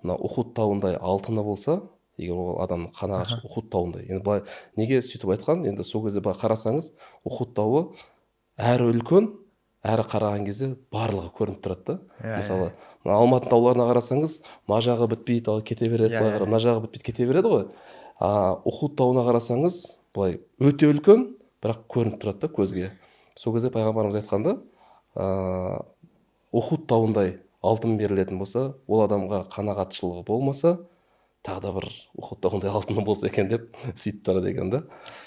мына Ухуд тауындай алтыны болса, егер ол адамның қанағатшылығы Ухуд тауындай. Енді былай неге сөйтіп айтқан? Енді сол кезде былай қарасаңыз, Ухуд тауы әрі үлкен, әрі қараған кезде барлығы көрініп тұрады да. Мысалы, мына Алматы тауларына қарасаңыз, мына жағы бітпейді, ал кете береді, былай қарап, мына жағы бітпейді, кете береді ғой. А Ухуд тауына қарасаңыз, былай өте үлкен, бірақ көрініп тұрады да көзге. Сол кезде пайғамбарымыз айтқанда, Ухуд тауындай алтын берілетін болса, ол адамға қанағатшылығы болмаса, тағы да бір Ухуд тауындай алтыны болса екен деп сөйтіп тұрады екен да.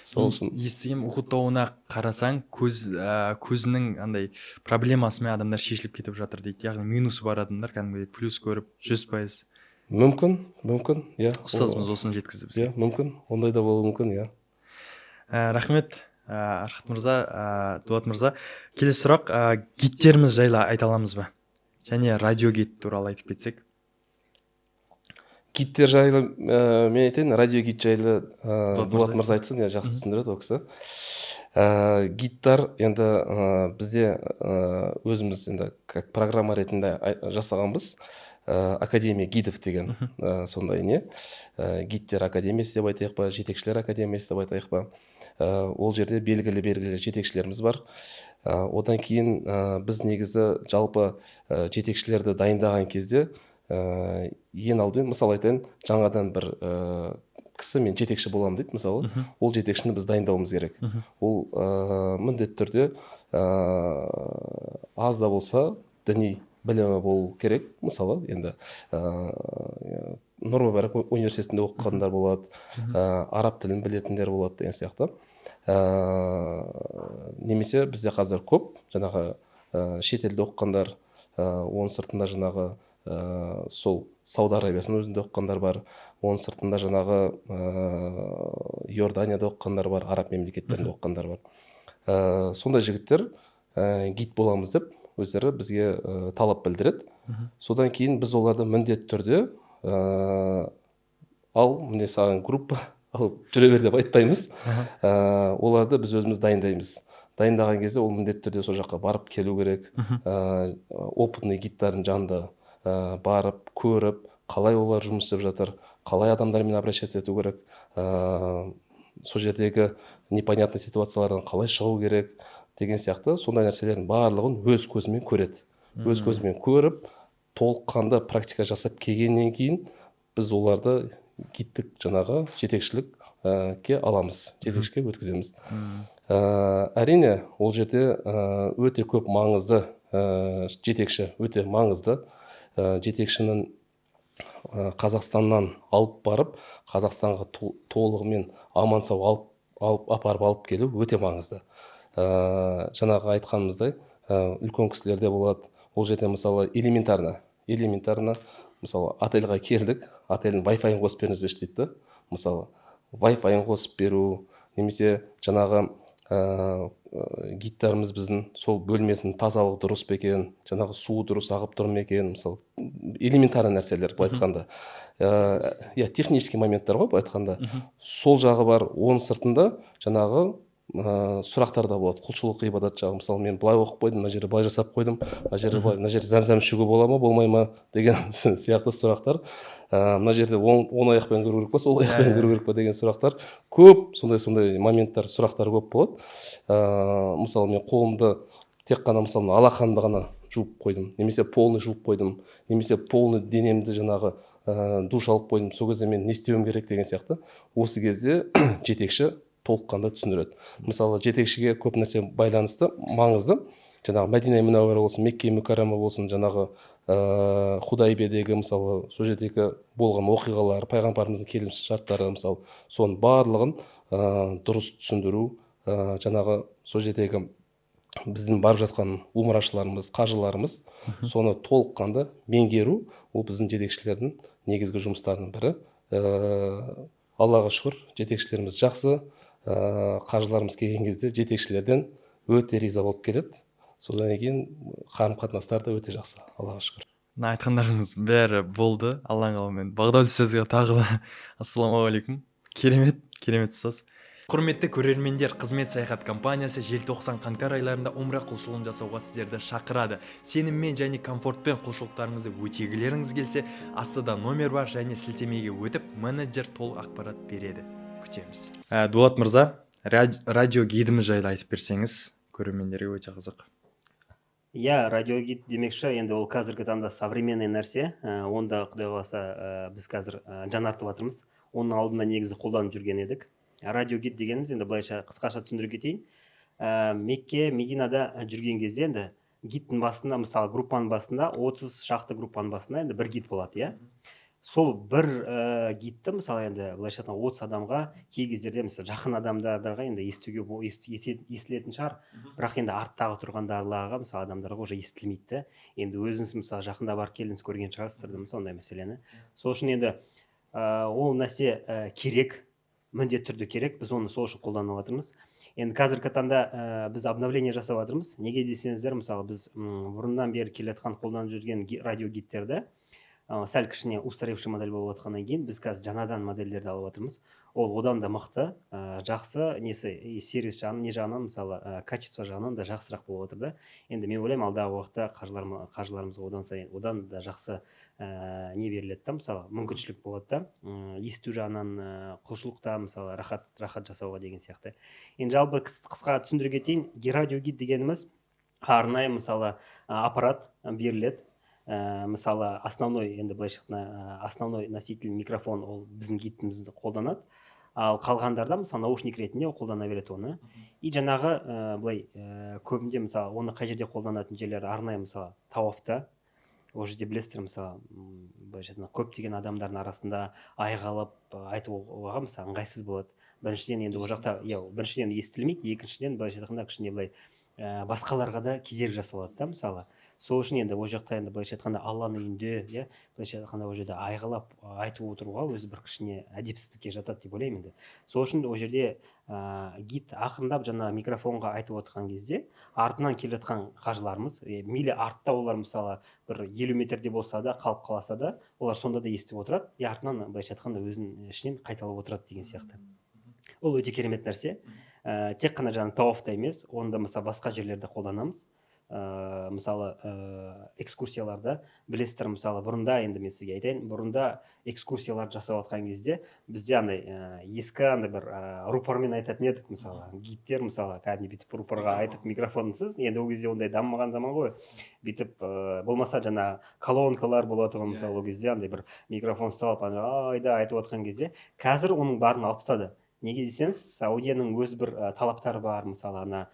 Сол үшін Естігем, Ухуд тауына қарасаң, көзінің андай проблемасымен адамдар шешіліп кетіп жатыр дейді, яғни минусы бар адамдар кәдімгідей плюс көріп 100%. Мүмкін, мүмкін, иә. Ұстазымыз осыны жеткізді бізге. Иә, мүмкін, ондай да болуы мүмкін, иә. Рахмет, Архат мырза, Дулат мырза. Келесі сұрақ, гидтеріміз жайлы айта аламыз ба және радиогид туралы айтып кетсек. Гидтер жайлы мен айтайын, радиогид жайлы Дулат Дулат мырза. мырза айтсын, иә, жақсы түсіндіреді ол кісі. Гидтар енді бізде өзіміз енді как программа ретінде жасағанбыз, академия гидов деген, сондай не, гидтер академиясы деп айтайық па, жетекшілер академиясы деп айтайық па. Ол жерде белгілі белгілі жетекшілеріміз бар. Одан кейін біз негізі жалпы жетекшілерді дайындаған кезде, ең алдымен, мысалы айтайын, жаңадан бір кісі «мен жетекші боламын» дейді, мысалы, ол жетекшіні біз дайындауымыз керек. Ол міндетті түрде аз да болса діни білімі болу керек. Мысалы, енді Нұр Мүбарак университетінде оқығандар болады, араб тілін білетіндер болады деген сияқты. Немесе бізде қазір көп жаңағы шетелде оқығандар, оның сыртында жаңағы сол Сауд Арабиясының өзінде оқығандар бар, оның сыртында жаңағы Иорданияда оқығандар бар, араб мемлекеттерінде оқығандар бар. Сондай жігіттер гид боламыз деп өздері бізге талап білдіреді. Содан кейін біз оларды міндетті түрде «ал, міне саған группа, ал, жүре бер» деп айтпаймыз. Оларды біз өзіміз дайындаймыз. Дайындаған кезде ол міндетті түрде сол жаққа барып келу керек. Опытный гидтардың жанында барып көріп, қалай олар жұмыс істеп жатыр, қалай адамдармен обращаться ету керек, сол жердегі непонятный ситуациялардан қалай шығу керек деген сияқты сондай нәрселердің барлығын өз көзімен көреді. Өз көзімен көріп, толыққанды практика жасап келгеннен кейін біз оларды гидтік жаңағы жетекшілік ке аламыз, жетекшіге өткіземіз. Әрине, ол жерде өте көп маңызды, жетекші өте маңызды. Жетекшінің Қазақстаннан алып барып, Қазақстанға толығымен аман сау алып апарып алып келу өте маңызды. Жаңағы айтқанымыздай, үлкен кісілер де болады. Ол жерде, мысалы, элементарно, мысалы, отельға келдік, отельдің вай-файын қосып беріңіздерші дейді да. Мысалы, вай-файын қосып беру немесе жаңағы гидтарымыз біздің сол бөлмесінің тазалығы дұрыс па екен, жаңағы суы дұрыс ағып тұр ма екен, мысалы, элементарный нәрселер, былай айтқанда. Иә, технический моменттер ғой, былай айтқанда. Сол жағы бар. Оның сыртында жаңағы сұрақтар да болады, құлшылық, ғибадат жағы. Мысалы, мен былай оқып қойдым, мына жерде былай жасап қойдым, мына жерде былай, мына жерде зәмзәм ішуге бола ма, болмай ма деген сияқты сұрақтар. Мына жерде оң аяқпен кіру керек па, сол аяқпен кіру керек па деген сұрақтар көп. Сондай моменттар, сұрақтар көп болады. Мысалы, мен қолымды тек қана, мысалы, алақанымды ғана жуып қойдым немесе полный жуып қойдым, немесе полный денемді жаңағы душ алып қойдым, сол кезде мен не істеуім керек деген сияқты. Осы кезде жетекші толыққанды түсіндіреді. Мысалы, жетекшіге көп нәрсе байланысты, маңызды. Жаңағы Мәдина Мүнәуара болсын, Мекке Мүкәррама болсын, жаңағы Худайбиядегі, мысалы, сол жердегі болған оқиғалар, пайғамбарымыздың келісім шарттары, мысалы, соның барлығын дұрыс түсіндіру, жаңағы сол жердегі біздің барып жатқан умрашыларымыз, қажыларымыз соны толыққанды меңгеру, ол біздің жетекшілердің негізгі жұмыстарының бірі. Аллаға шүкір, жетекшілеріміз жақсы. Қажыларымыз келген кезде жетекшілерден өте риза болып келеді. Содан кейін қарым қатынастар да өте жақсы, Аллаға шүкір. Мына айтқандарыңыз бәрі болды, Алланың қалауымен. Бағдәулет ұстазға тағы да ассалаумағалейкум. Керемет, керемет, ұстаз. Құрметті көрермендер, Қызмет саяхат компаниясы желтоқсан, қаңтар айларында умра құлшылығын жасауға сіздерді шақырады. Сеніммен және комфортпен құлшылықтарыңызды өтегілеріңіз келсе, астыда номер бар және сілтемеге өтіп, менеджер толық ақпарат береді. Күтеміз. Дулат мырза, радиогидіміз жайлы айтып берсеңіз, көрермендерге өте қызық. Иә, радиогид демекші, енді ол қазіргі таңда современный нәрсе. Оны да, құдай қаласа, біз қазір жаңартып жатырмыз. Оның алдында негізі қолданып жүрген едік. Радиогид дегеніміз, енді былайша қысқаша түсіндіре кетейін. Мекке, Мединада жүрген кезде енді гидтің басында, мысалы, группаның басында, 30 шақты группаның басында енді бір гид болады, иә. Сол бір гидті, мысалы, енді былайша айтқанда, 30 адамға кей кездерде, мысалы, жақын адамдарға енді естуге естілетін шығар, бірақ енді арттағы тұрғандарға, мысалы, адамдарға уже естілмейді да. Енді өзіңіз, мысалы, жақында барып келдіңіз, көрген шығарсыздар да, мысалы, ондай мәселені. Сол үшін енді ол нәрсе керек, міндетті түрде керек. Біз оны сол үшін қолданып жатырмыз. Енді қазіргі таңда біз обновление жасап жатырмыз. Неге десеңіздер, мысалы, біз бұрыннан бері келе жатқан, қолданып жүрген радиогидтерді сәл кішкене устаревший модель болып жатқаннан кейін, біз қазір жаңадан модельдерді алып жатырмыз. Ол одан да мықты, жақсы несі, и сервис жағынан, не жағынан, мысалы, качество жағынан да жақсырақ болып жатыр да. Енді мен ойлаймын, алдағы уақытта қажыларымызға одан сайын одан да жақсы не беріледі да, мысалы, мүмкіншілік болады да, есту жағынан, құлшылықта, мысалы, рахат жасауға деген сияқты. Енді жалпы қысқа түсіндіре кетейін. Радиогид дегеніміз арнайы, мысалы, аппарат беріледі. Мысалы, основной, енді былайша айтқанда, основной носитель микрофон, ол біздің гидімізді қолданады, ал қалғандарда, мысалы, наушник ретінде ол қолдана береді оны. И жаңағы былай, көбінде, мысалы, оны қай жерде қолданатын жерлер: арнайы, мысалы, тауафта. Ол жерде білесіздер, мысалы, былайша айтқанда, көптеген адамдардың арасында айғайлап айтуға, мысалы, ыңғайсыз болады. Біріншіден, енді ол жақта, иә, біріншіден, естілмейді, екіншіден, былайша айтқанда, кішкене былай басқаларға да кедергі жасалады да. Мысалы, сол үшін енді ол жақта, енді былайша айтқанда, Алланың үйінде, иә, былайша айтқанда, ол жерде айғайлап айтып отыруға өзі бір кішкене әдепсіздікке жатады деп ойлаймын. Енді сол үшін ол жерде гид ақырындап жаңа микрофонға айтып отырған кезде, артынан келе жатқан қажыларымыз, мейлі артта олар, мысалы, бір 50 метрде болса да, қалып қалса да, олар сонда да естіп отырады и артынан, былайша айтқанда, өзінің ішінен қайталап отырады деген сияқты. Ол өте керемет нәрсе. Тек қана жаңағы тауафта емес, оны да, мысалы, басқа жерлерде қолданамыз. Мысалы, экскурсияларда, білесіздер, мысалы, бұрында, енді мен сізге айтайын, бұрында экскурсиялар жасап жатқан кезде бізде андай ескі андай бір рупормен айтатын едік. Мысалы, гидтер, мысалы, кәдімгідей бүйтіп рупорға айтып, микрофонсыз, енді ол кезде ондай дамымаған заман ғой, бүйтіп, болмаса жаңа колонкалар болатұғын. Мысалы, ол кезде андай бір микрофон ұстап алып, ана айда айтып жатқан кезде, қазір оның барын алып тастады. Неге десеңіз, Саудияның өз бір талаптары бар. Мысалы, ана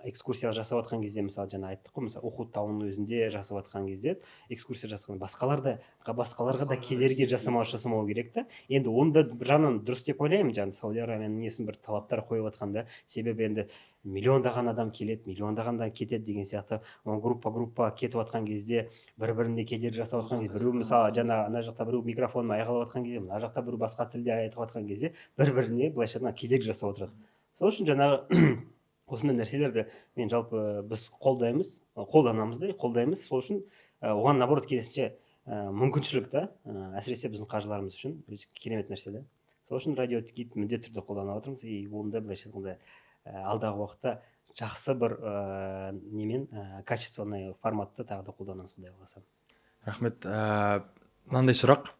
экскурсия жасап жатқан кезде, мысалы, жаңа айттық қой, мысалы, Ухуд тауының өзінде жасап жатқан кезде, экскурсия жасаған басқаларға да кедергі жасамау керек та. Енді оны да бір жағынан дұрыс деп ойлаймын, жаңа Сауди Аравияның несін бір талаптар қойып жатқанда, себебі енді миллиондаған адам келеді, миллиондаған адам кетеді деген сияқты. Группа кетіп жатқан кезде бір біріне кедергі жасап жатқан кезде, біреу, мысалы, жаңа ана жақта біреу микрофонмен айғайлап жатқан кезде, мына жақта біреу басқа тілде айтып жатқан кезде, бір біріне былайша айтқанда кедергі жасап отырады. Сол үшін жаңағы осындай нәрселерді мен жалпы біз қолдаймыз, қолданамыз да қолдаймыз. Сол үшін оған, наоборот, керісінше, мүмкіншілік та, әсіресе біздің қажыларымыз үшін өте керемет нәрсе да. Сол үшін радио гид міндетті түрде қолданып жатырмыз. И оны да былайша айтқанда алдағы уақытта жақсы бір немен, качественный форматта тағы да қолданамыз, құдай қаласа. Рахмет. Мынандай сұрақ: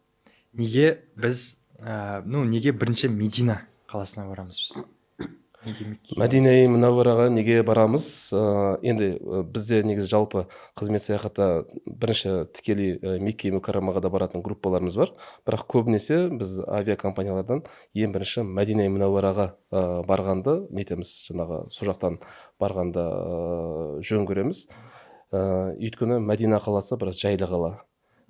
неге біз ну, неге бірінші Медина қаласына барамыз біз? Неге Меккеге? Мәдина Мұнаввараға неге барамыз? Енді бізде негізі жалпы қызмет саяхатта бірінші тікелей Мекке Мүкәррамаға да баратын группаларымыз бар, бірақ көбінесе біз авиакомпаниялардан ең бірінші Мәдина Мұнаввараға барғанды нетеміз, жаңағы сол жақтан барғанды жөн көреміз. Өйткені Мәдина қаласы біраз жайлы қала,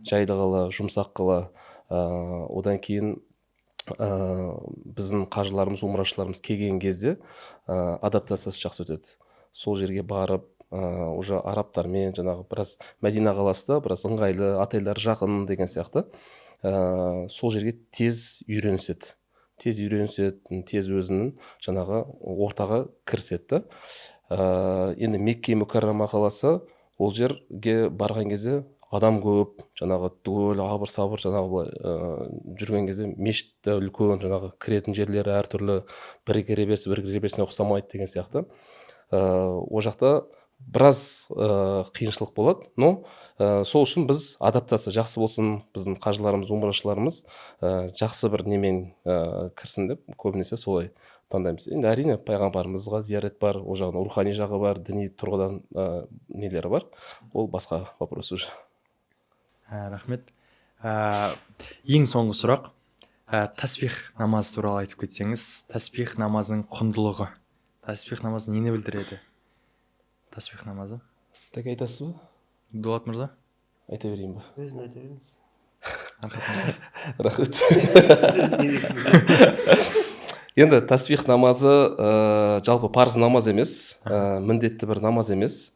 жайлы қала, жұмсақ қала. Одан кейін біздің қажыларымыз, умрашыларымыз келген кезде адаптациясы жақсы өтеді. Сол жерге барып, уже арабтармен жаңағы біраз Мәдина қаласы да біраз ыңғайлы, отельдер жақын деген сияқты, сол жерге тез үйреніседі, тез үйреніседі, тез өзінің жаңағы ортаға кіріседі да. Енді Мекке Мүкәррама қаласы, ол жерге барған кезде адам көп, жаңағы түгел абыр сабыр, жаңағы былай жүрген кезде мешіт те үлкен, жаңағы кіретін жерлері әртүрлі, бір кіреберіс бір кіреберісіне ұқсамайды деген сияқты. Ол жақта біраз қиыншылық болады, но сол үшін біз адаптация жақсы болсын, біздің қажыларымыз, умрашыларымыз жақсы бір немен кірсін деп көбінесе солай таңдаймыз. Енді әрине пайғамбарымызға зиярат бар, ол жағынан рухани жағы бар, діни тұрғыдан нелері бар, ол басқа вопрос уже. Рахмет. Ең соңғы сұрақ. Таспих намазы туралы айтып кетсеңіз, таспих намазының құндылығы, таспих намазы нені білдіреді, таспих намазы? Так, айтасыз ба? Дулат мырза. Айта берейін ба? Өзің айта беріңіз. Арқат мырза. Рахмет. Сөз кезегі. Енді таспих намазы жалпы парыз намаз емес, міндетті бір намаз емес.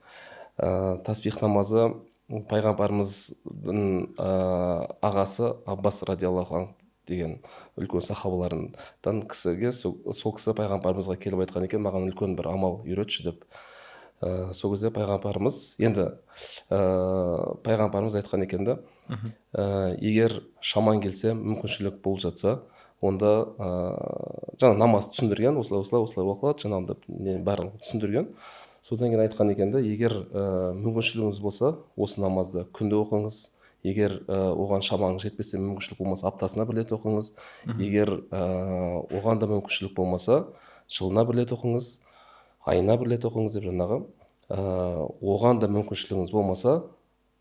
Таспих намазы пайғамбарымыздың ағасы Аббас радиаллаху анху деген үлкен сахабалардан кісіге, сол кісі пайғамбарымызға келіп айтқан екен: «Маған үлкен бір амал үйретші», – деп. Сол кезде пайғамбарымыз енді пайғамбарымыз айтқан екен да: «Егер шаман келсе, мүмкіншілік болып жатса, онда жаңа намаз түсіндірген, осылай, осылай, осылай оқылады жаңағындай не, барлығын түсіндірген. Содан кейін айтқан екен да: «Егер мүмкіншілігіңіз болса, осы намазды күнде оқыңыз. Егер оған шамаңыз жетпесе, мүмкіншілік болмаса, аптасына бір рет оқыңыз. Егер оған да мүмкіншілік болмаса, жылына бір рет оқыңыз, айына бір рет оқыңыз», – деп жаңағы. «Оған да мүмкіншілігіңіз болмаса,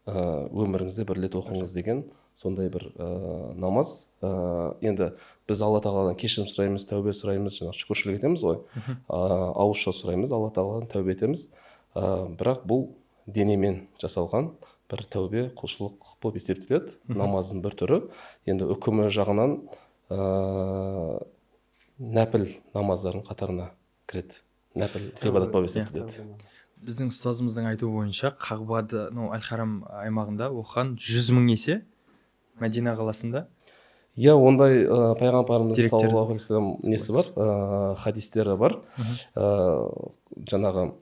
өміріңізде бір рет оқыңыз» деген сондай бір намаз. Енді біз Алла тағаладан кешірім сұраймыз, тәубе сұраймыз, жаңағы шүкіршілік етеміз ғой, ауызша сұраймыз Алла тағаладан, тәубе етеміз. Бірақ бұл денемен жасалған бір тәубе, құлшылық болып есептеледі, намаздың бір түрі. Енді үкімі жағынан нәпіл намаздардың қатарына кіреді, нәпіл ғибадат болып есептеледі. Біздің ұстазымыздың айтуы бойынша, Қағбада, ну, әл Харам аймағында оқыған 100 000 есе Мәдина қаласында. Иә, ондай пайғамбарымыз Деректер. саллаллаху алейхи вассалам несі бар, хадистері бар. Жаңағы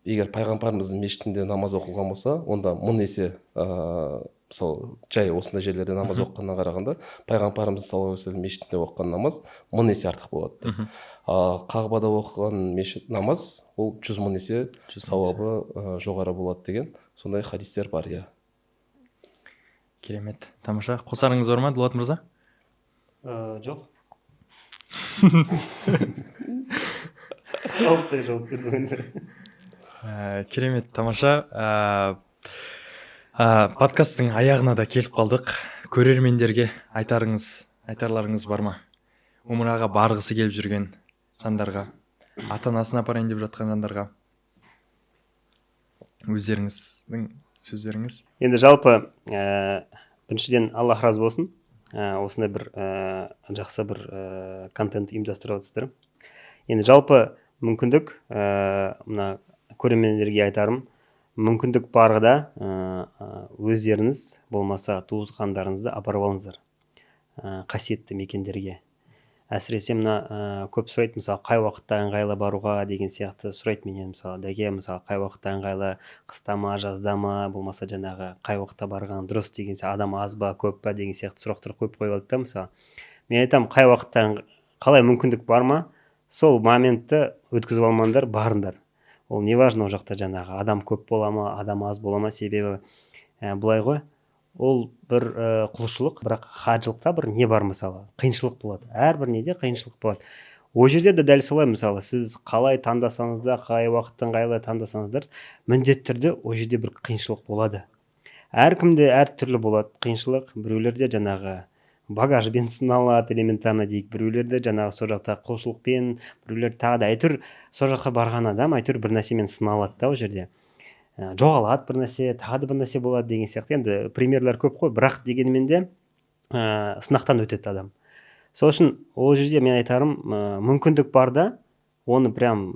егер пайғамбарымыздың мешітінде намаз оқылған болса, онда 1000 есе, мысалы, жай осындай жерлерде намаз оқығаннан қарағанда пайғамбарымыз саллаллаху алейхи вассалам мешітінде оқыған намаз 1000 есе артық болады деп. Ал Қағбада оқыған мешіт намаз ол 100 000 есе 100 000 сауабы жоғары болады деген сондай хадистер бар, иә. Керемет, тамаша. Қосарыңыз бар ма, Дулат мырза? Жоқ, толықтай жауап бердім енді. Керемет, тамаша. Подкасттың аяғына да келіп қалдық. Көрермендерге айтарыңыз, айтарларыңыз бар ма? Умраға барғысы келіп жүрген жандарға, ата анасын апарайын деп жатқан жандарға өздеріңіздің сөздеріңіз. Енді жалпы біріншіден, Аллах разы болсын, осындай бір жақсы бір контент ұйымдастырып жатырсыздар. Енді жалпы мүмкіндік, мына көрермендерге айтарым, мүмкіндік барда өздеріңіз болмаса туысқандарыңызды апарып алыңыздар қасиетті мекендерге. Әсіресе мына көп сұрайды, мысалы, қай уақытта ыңғайлы баруға деген сияқты сұрайды менен. Мысалы, дәке, мысалы, қай уақытта ыңғайлы, қыста ма, жазда ма, болмаса жаңағы қай уақытта барған дұрыс деген сияқты, адам аз ба, көп па деген сияқты сұрақтар көп қойып алады да. Мысалы, мен айтамын, қай уақытта, қалай мүмкіндік бар ма, сол моментті өткізіп алмаңдар, барыңдар. Ол не важно, ол жақта жаңағы адам көп бола ма, адам аз бола ма. Себебі былай ғой, ол бір құлшылық, бірақ хажылықта бір не бар, мысалы, қиыншылық болады, әрбір неде қиыншылық болады. Ол жерде де дәл солай. Мысалы, сіз қалай таңдасаңыз да, қай уақытты ыңғайлы таңдасаңыздар, міндетті түрде ол жерде бір қиыншылық болады. Әркімде әртүрлі болады қиыншылық. Біреулерде жаңағы багажбен сыналады, элементарно дейік, біреулерде жаңағы сол жақта құлшылықпен, біреулер тағы да, әйтеуір сол жаққа барған адам әйтеуір бір нәрсемен сыналады да. Ол жерде жоғалады бір нәрсе, тағы да бір нәрсе болады деген сияқты. Енді примерлер көп қой, бірақ дегенмен де сынақтан өтеді адам. Сол үшін ол жерде мен айтарым, мүмкіндік барда оны прям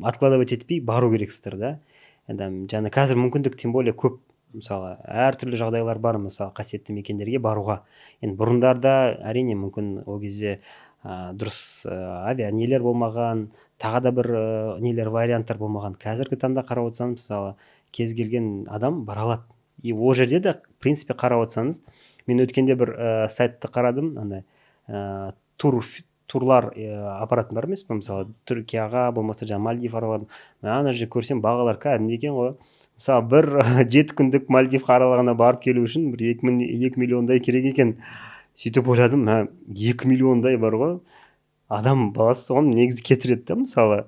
откладывать етпей бару керексіздер да. Енді жаңа қазір мүмкіндік тем более көп, мысалы, әртүрлі жағдайлар бар, мысалы, қасиетті мекендерге баруға. Енді бұрындарда, әрине, мүмкін ол кезде дұрыс авиа нелер болмаған, тағы да бір нелер, варианттар болмаған. Қазіргі таңда қарап отырсаңыз, мысалы, кез келген адам бара алады. И ол жерде де, в принципе, қарап отырсаңыз, мен өткенде бір сайтты қарадым, андай турлар апаратын бар емес пе, мысалы, Түркияға болмаса жаңағы Мальдив араларын. Ана жерде көрсем, бағалар кәдімгідей екен ғой. Мысалы, бір 7 күндік Мальдив аралығына барып келу үшін бір 2 миллиондай керек екен. Сөйтіп ойладым, мә, 2 миллиондай бар ғой, адам баласы соны негізі кетіреді да. Мысалы,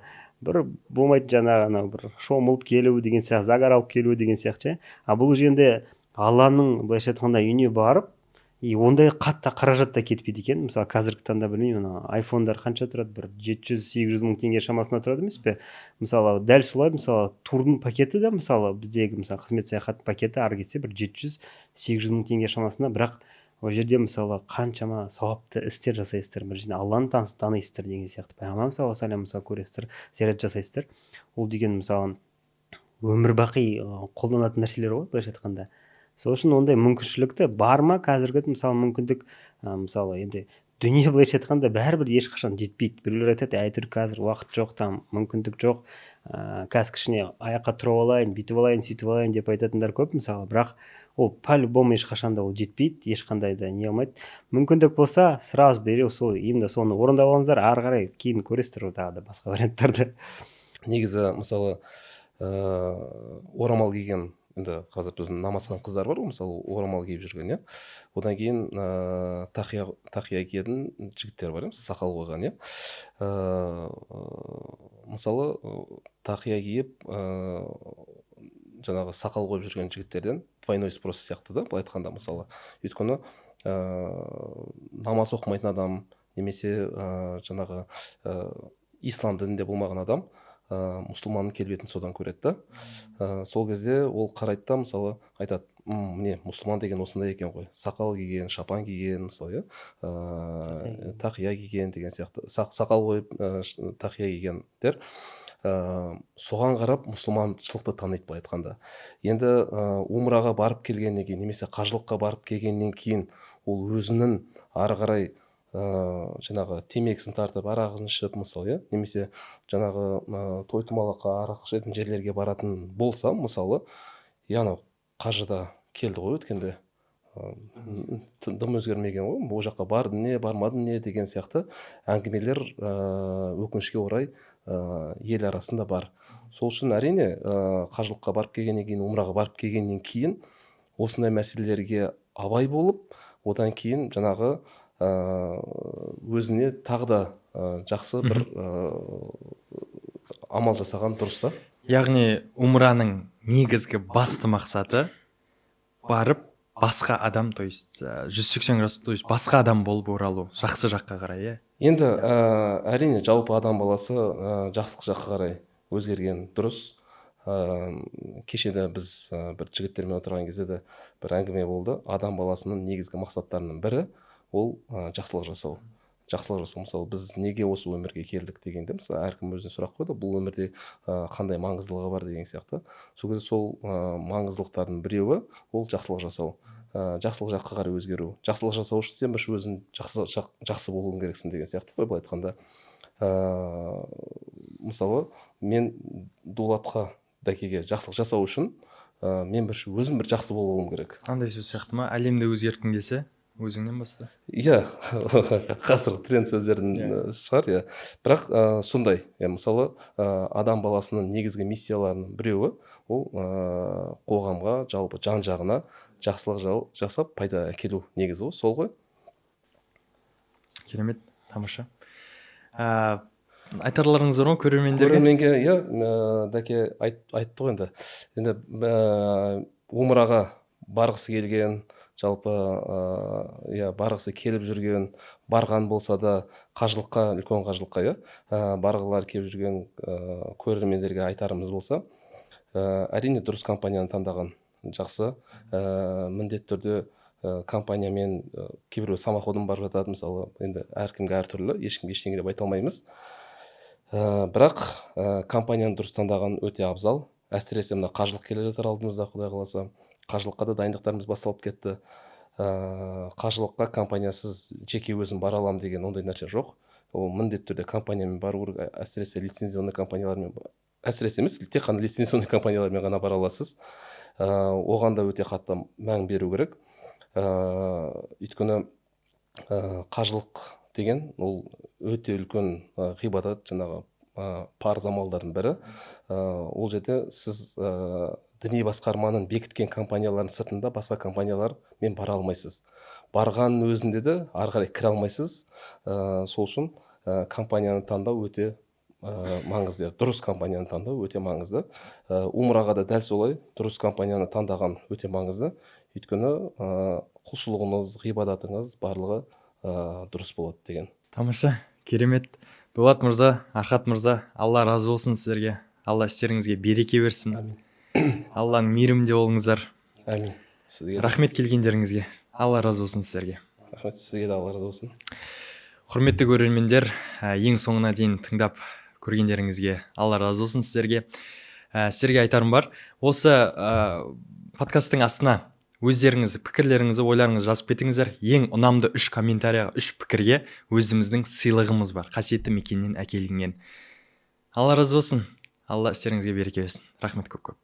бір болмайтын жаңағы анау бір шомылып келу деген сияқты, загар алып келу деген сияқты ше. А бұл жерде Алланың, былайша айтқанда, үйіне барып, и ондай қатты қаражат та кетпейді екен. Мысалы, қазіргі таңда, білмеймін, ана айфондар қанша тұрады, бір 700-800 мың теңге шамасында тұрады емес пе? Мысалы, дәл солай, мысалы, турдың пакеті де, мысалы, біздегі, мысалы, Қызмет саяхат пакеті ары кетсе бір 700-800 мың теңге шамасында. Бірақ ол жерде, мысалы, қаншама сауапты істер жасайсыздар, біріншіден, Алланы танисыздар деген сияқты, пайғамбарымыз саллаллаху алейхи, мысалы, көресіздер, зиярат жасайсыздар. Ол деген, мысалы, өмір бақи қолданатын нәрселер ғой, былайша айтқанда. Сол үшін ондай мүмкіншілікті бар ма қазіргі, мысалы, мүмкіндік, мысалы, енді дүние, былайша айтқанда, бәрібір ешқашан жетпейді. Біреулер айтады, әйтеуір қазір уақыт жоқ, там мүмкіндік жоқ, қазір кішкене аяққа тұрып алайын, бүйтіп алайын, сөйтіп алайын деп айтатындар көп, мысалы. Бірақ ол по любому ешқашан да ол жетпейді, ешқандай да не алмайды. Мүмкіндік болса, сразу бере, сол именно соны орындап алыңыздар, ары қарай кейін көресіздер ғой тағы да басқа варианттарды. Негізі, мысалы, орамал киген, енді қазір біздің намазхан қыздар бар ғой, мысалы, орамал киіп жүрген, иә. Одан кейін тақия киетін жігіттер бар, иә, сақал қойған, иә. Мысалы, тақия киіп, жаңағы сақал қойып жүрген жігіттерден двойной спрос сияқты да, былай айтқанда. Мысалы, өйткені намаз оқымайтын адам немесе жаңағы ислам дінінде болмаған адам мұсылманның келбетін содан көреді да. Сол кезде ол қарайды да, мысалы, айтады: Міне, мұсылман деген осындай екен ғой, сақал киген, шапан киген, мысалы, иә, тақия киген» деген сияқты. Сақал қойып, тақия кигендер, соған қарап мұсылманшылықты таниды, былай айтқанда. Енді умраға барып келгеннен кейін немесе қажылыққа барып келгеннен кейін ол өзінің ары қарай жаңағы темекісін тартып, арағын ішіп, мысалы, иә, немесе жаңағы той томалаққа, арақ ішетін жерлерге баратын болса, мысалы, и анау қажыда келді ғой өткенде, дым өзгермеген ғой, ол жаққа бардың не, бармадың не деген сияқты әңгімелер, өкінішке орай, ел арасында бар. Сол үшін, әрине, қажылыққа барып келгеннен кейін, умраға барып келгеннен кейін осындай мәселелерге абай болып, одан кейін жаңағы өзіне тағы да жақсы бір амал жасаған дұрыс та. Яғни умраның негізгі басты мақсаты барып Басқа адам, то есть 180 градус, то есть басқа адам болып оралу, жақсы жаққа қарай, иә? Енді әрине, жалпы адам баласы жақсылық жаққа қарай өзгерген дұрыс. Кеше де біз бір жігіттермен отырған кезде де бір әңгіме болды. Адам баласының негізгі мақсаттарының бірі ол жақсылық жасау. Жақсылық жасау. Мысалы, біз неге осы өмірге келдік дегенде, мысалы, әркім өзіне сұрақ қойды, бұл өмірде қандай маңыздылығы бар деген сияқты. Сол кезде сол маңыздылықтардың біреуі ол жақсылық жасау. Жақсылық жаққа қарай өзгеру. Жақсылық жасау үшін сен бірінші өзің жақсы болуың керексің деген сияқты ғой, былай айтқанда. Мысалы, мен Дулатқа, дәкеге жақсылық жасау үшін мен бірінші өзім бір жақсы болып алуым керек. Андай сөз сияқты ма, әлемді өзгерткің келсе, өзіңнен баста. Иә, қазір тренд сөздердің шығар, иә. Бірақ сондай, иә, мысалы, адам баласының негізгі миссияларының біреуі ол қоғамға, жалпы жан жағына жақсылық жасап пайда әкелу негізі ғой, сол ғой. Керемет, тамаша. Айтарларыңыз бар ма көрермендерге? Көрерменге, иә, дәке айтты ғой енді. Енді умраға барғысы келген, жалпы иә, барғысы келіп жүрген, барған болса да қажылыққа, үлкен қажылыққа, иә, барғылары келіп жүрген көрермендерге айтарымыз болса, әрине, дұрыс компанияны таңдаған жақсы. Міндетті түрде компаниямен, кейбіреу самоходом барып жатады, мысалы, енді әркімге әртүрлі, ешкімге ештеңе деп айта алмаймыз. Бірақ компанияны дұрыс таңдаған өте абзал. Әсіресе мына қажылық келе жатыр алдымызда, Құдай қаласа. Қажылыққа да дайындықтарымыз басталып кетті. Қажылыққа компаниясыз жеке өзім бара аламын деген ондай нәрсе жоқ. Ол міндетті түрде компаниямен бару керек, әсіресе лицензионный компаниялармен, әсіресе емес, тек қана лицензионный компаниялармен ғана бара аласыз. Оған да өте қатты мән беру керек. Өйткені қажылық деген ол өте үлкен ғибадат, жаңағы парыз амалдардың бірі. Ол жерде сіз діни басқарманың бекіткен компаниялардың сыртында басқа компаниялармен бара алмайсыз. Барғанның өзінде де ары қарай кіре алмайсыз. Сол үшін компанияны таңдау өте маңызды. Дұрыс компанияны таңдау өте маңызды. Умраға да дәл солай, дұрыс компанияны таңдаған өте маңызды. Өйткені құлшылығыңыз, ғибадатыңыз барлығы дұрыс болады деген. Тамаша, керемет. Дулат мырза, Архат мырза, Алла разы болсын сіздерге. Алла істеріңізге береке берсін. Әмин. Алланың мейірімінде болыңыздар. Әмин. Сізге де. Рахмет келгендеріңізге. Алла разы болсын сіздерге. Рахмет, сізге де Алла разы болсын. Құрметті көрермендер, ең соңына дейін тыңдап көргендеріңізге Алла разы болсын сіздерге. Сіздерге айтарым бар. Осы подкасттың астына өздеріңіз пікірлеріңізді, ойларыңызды жазып кетіңіздер. Ең ұнамды 3 комментарияға, 3 пікірге өзіміздің сыйлығымыз бар. Қасиетті мекеннен әкелінген. Алла разы болсын. Алла істеріңізге береке берсін. Рахмет көп-көп.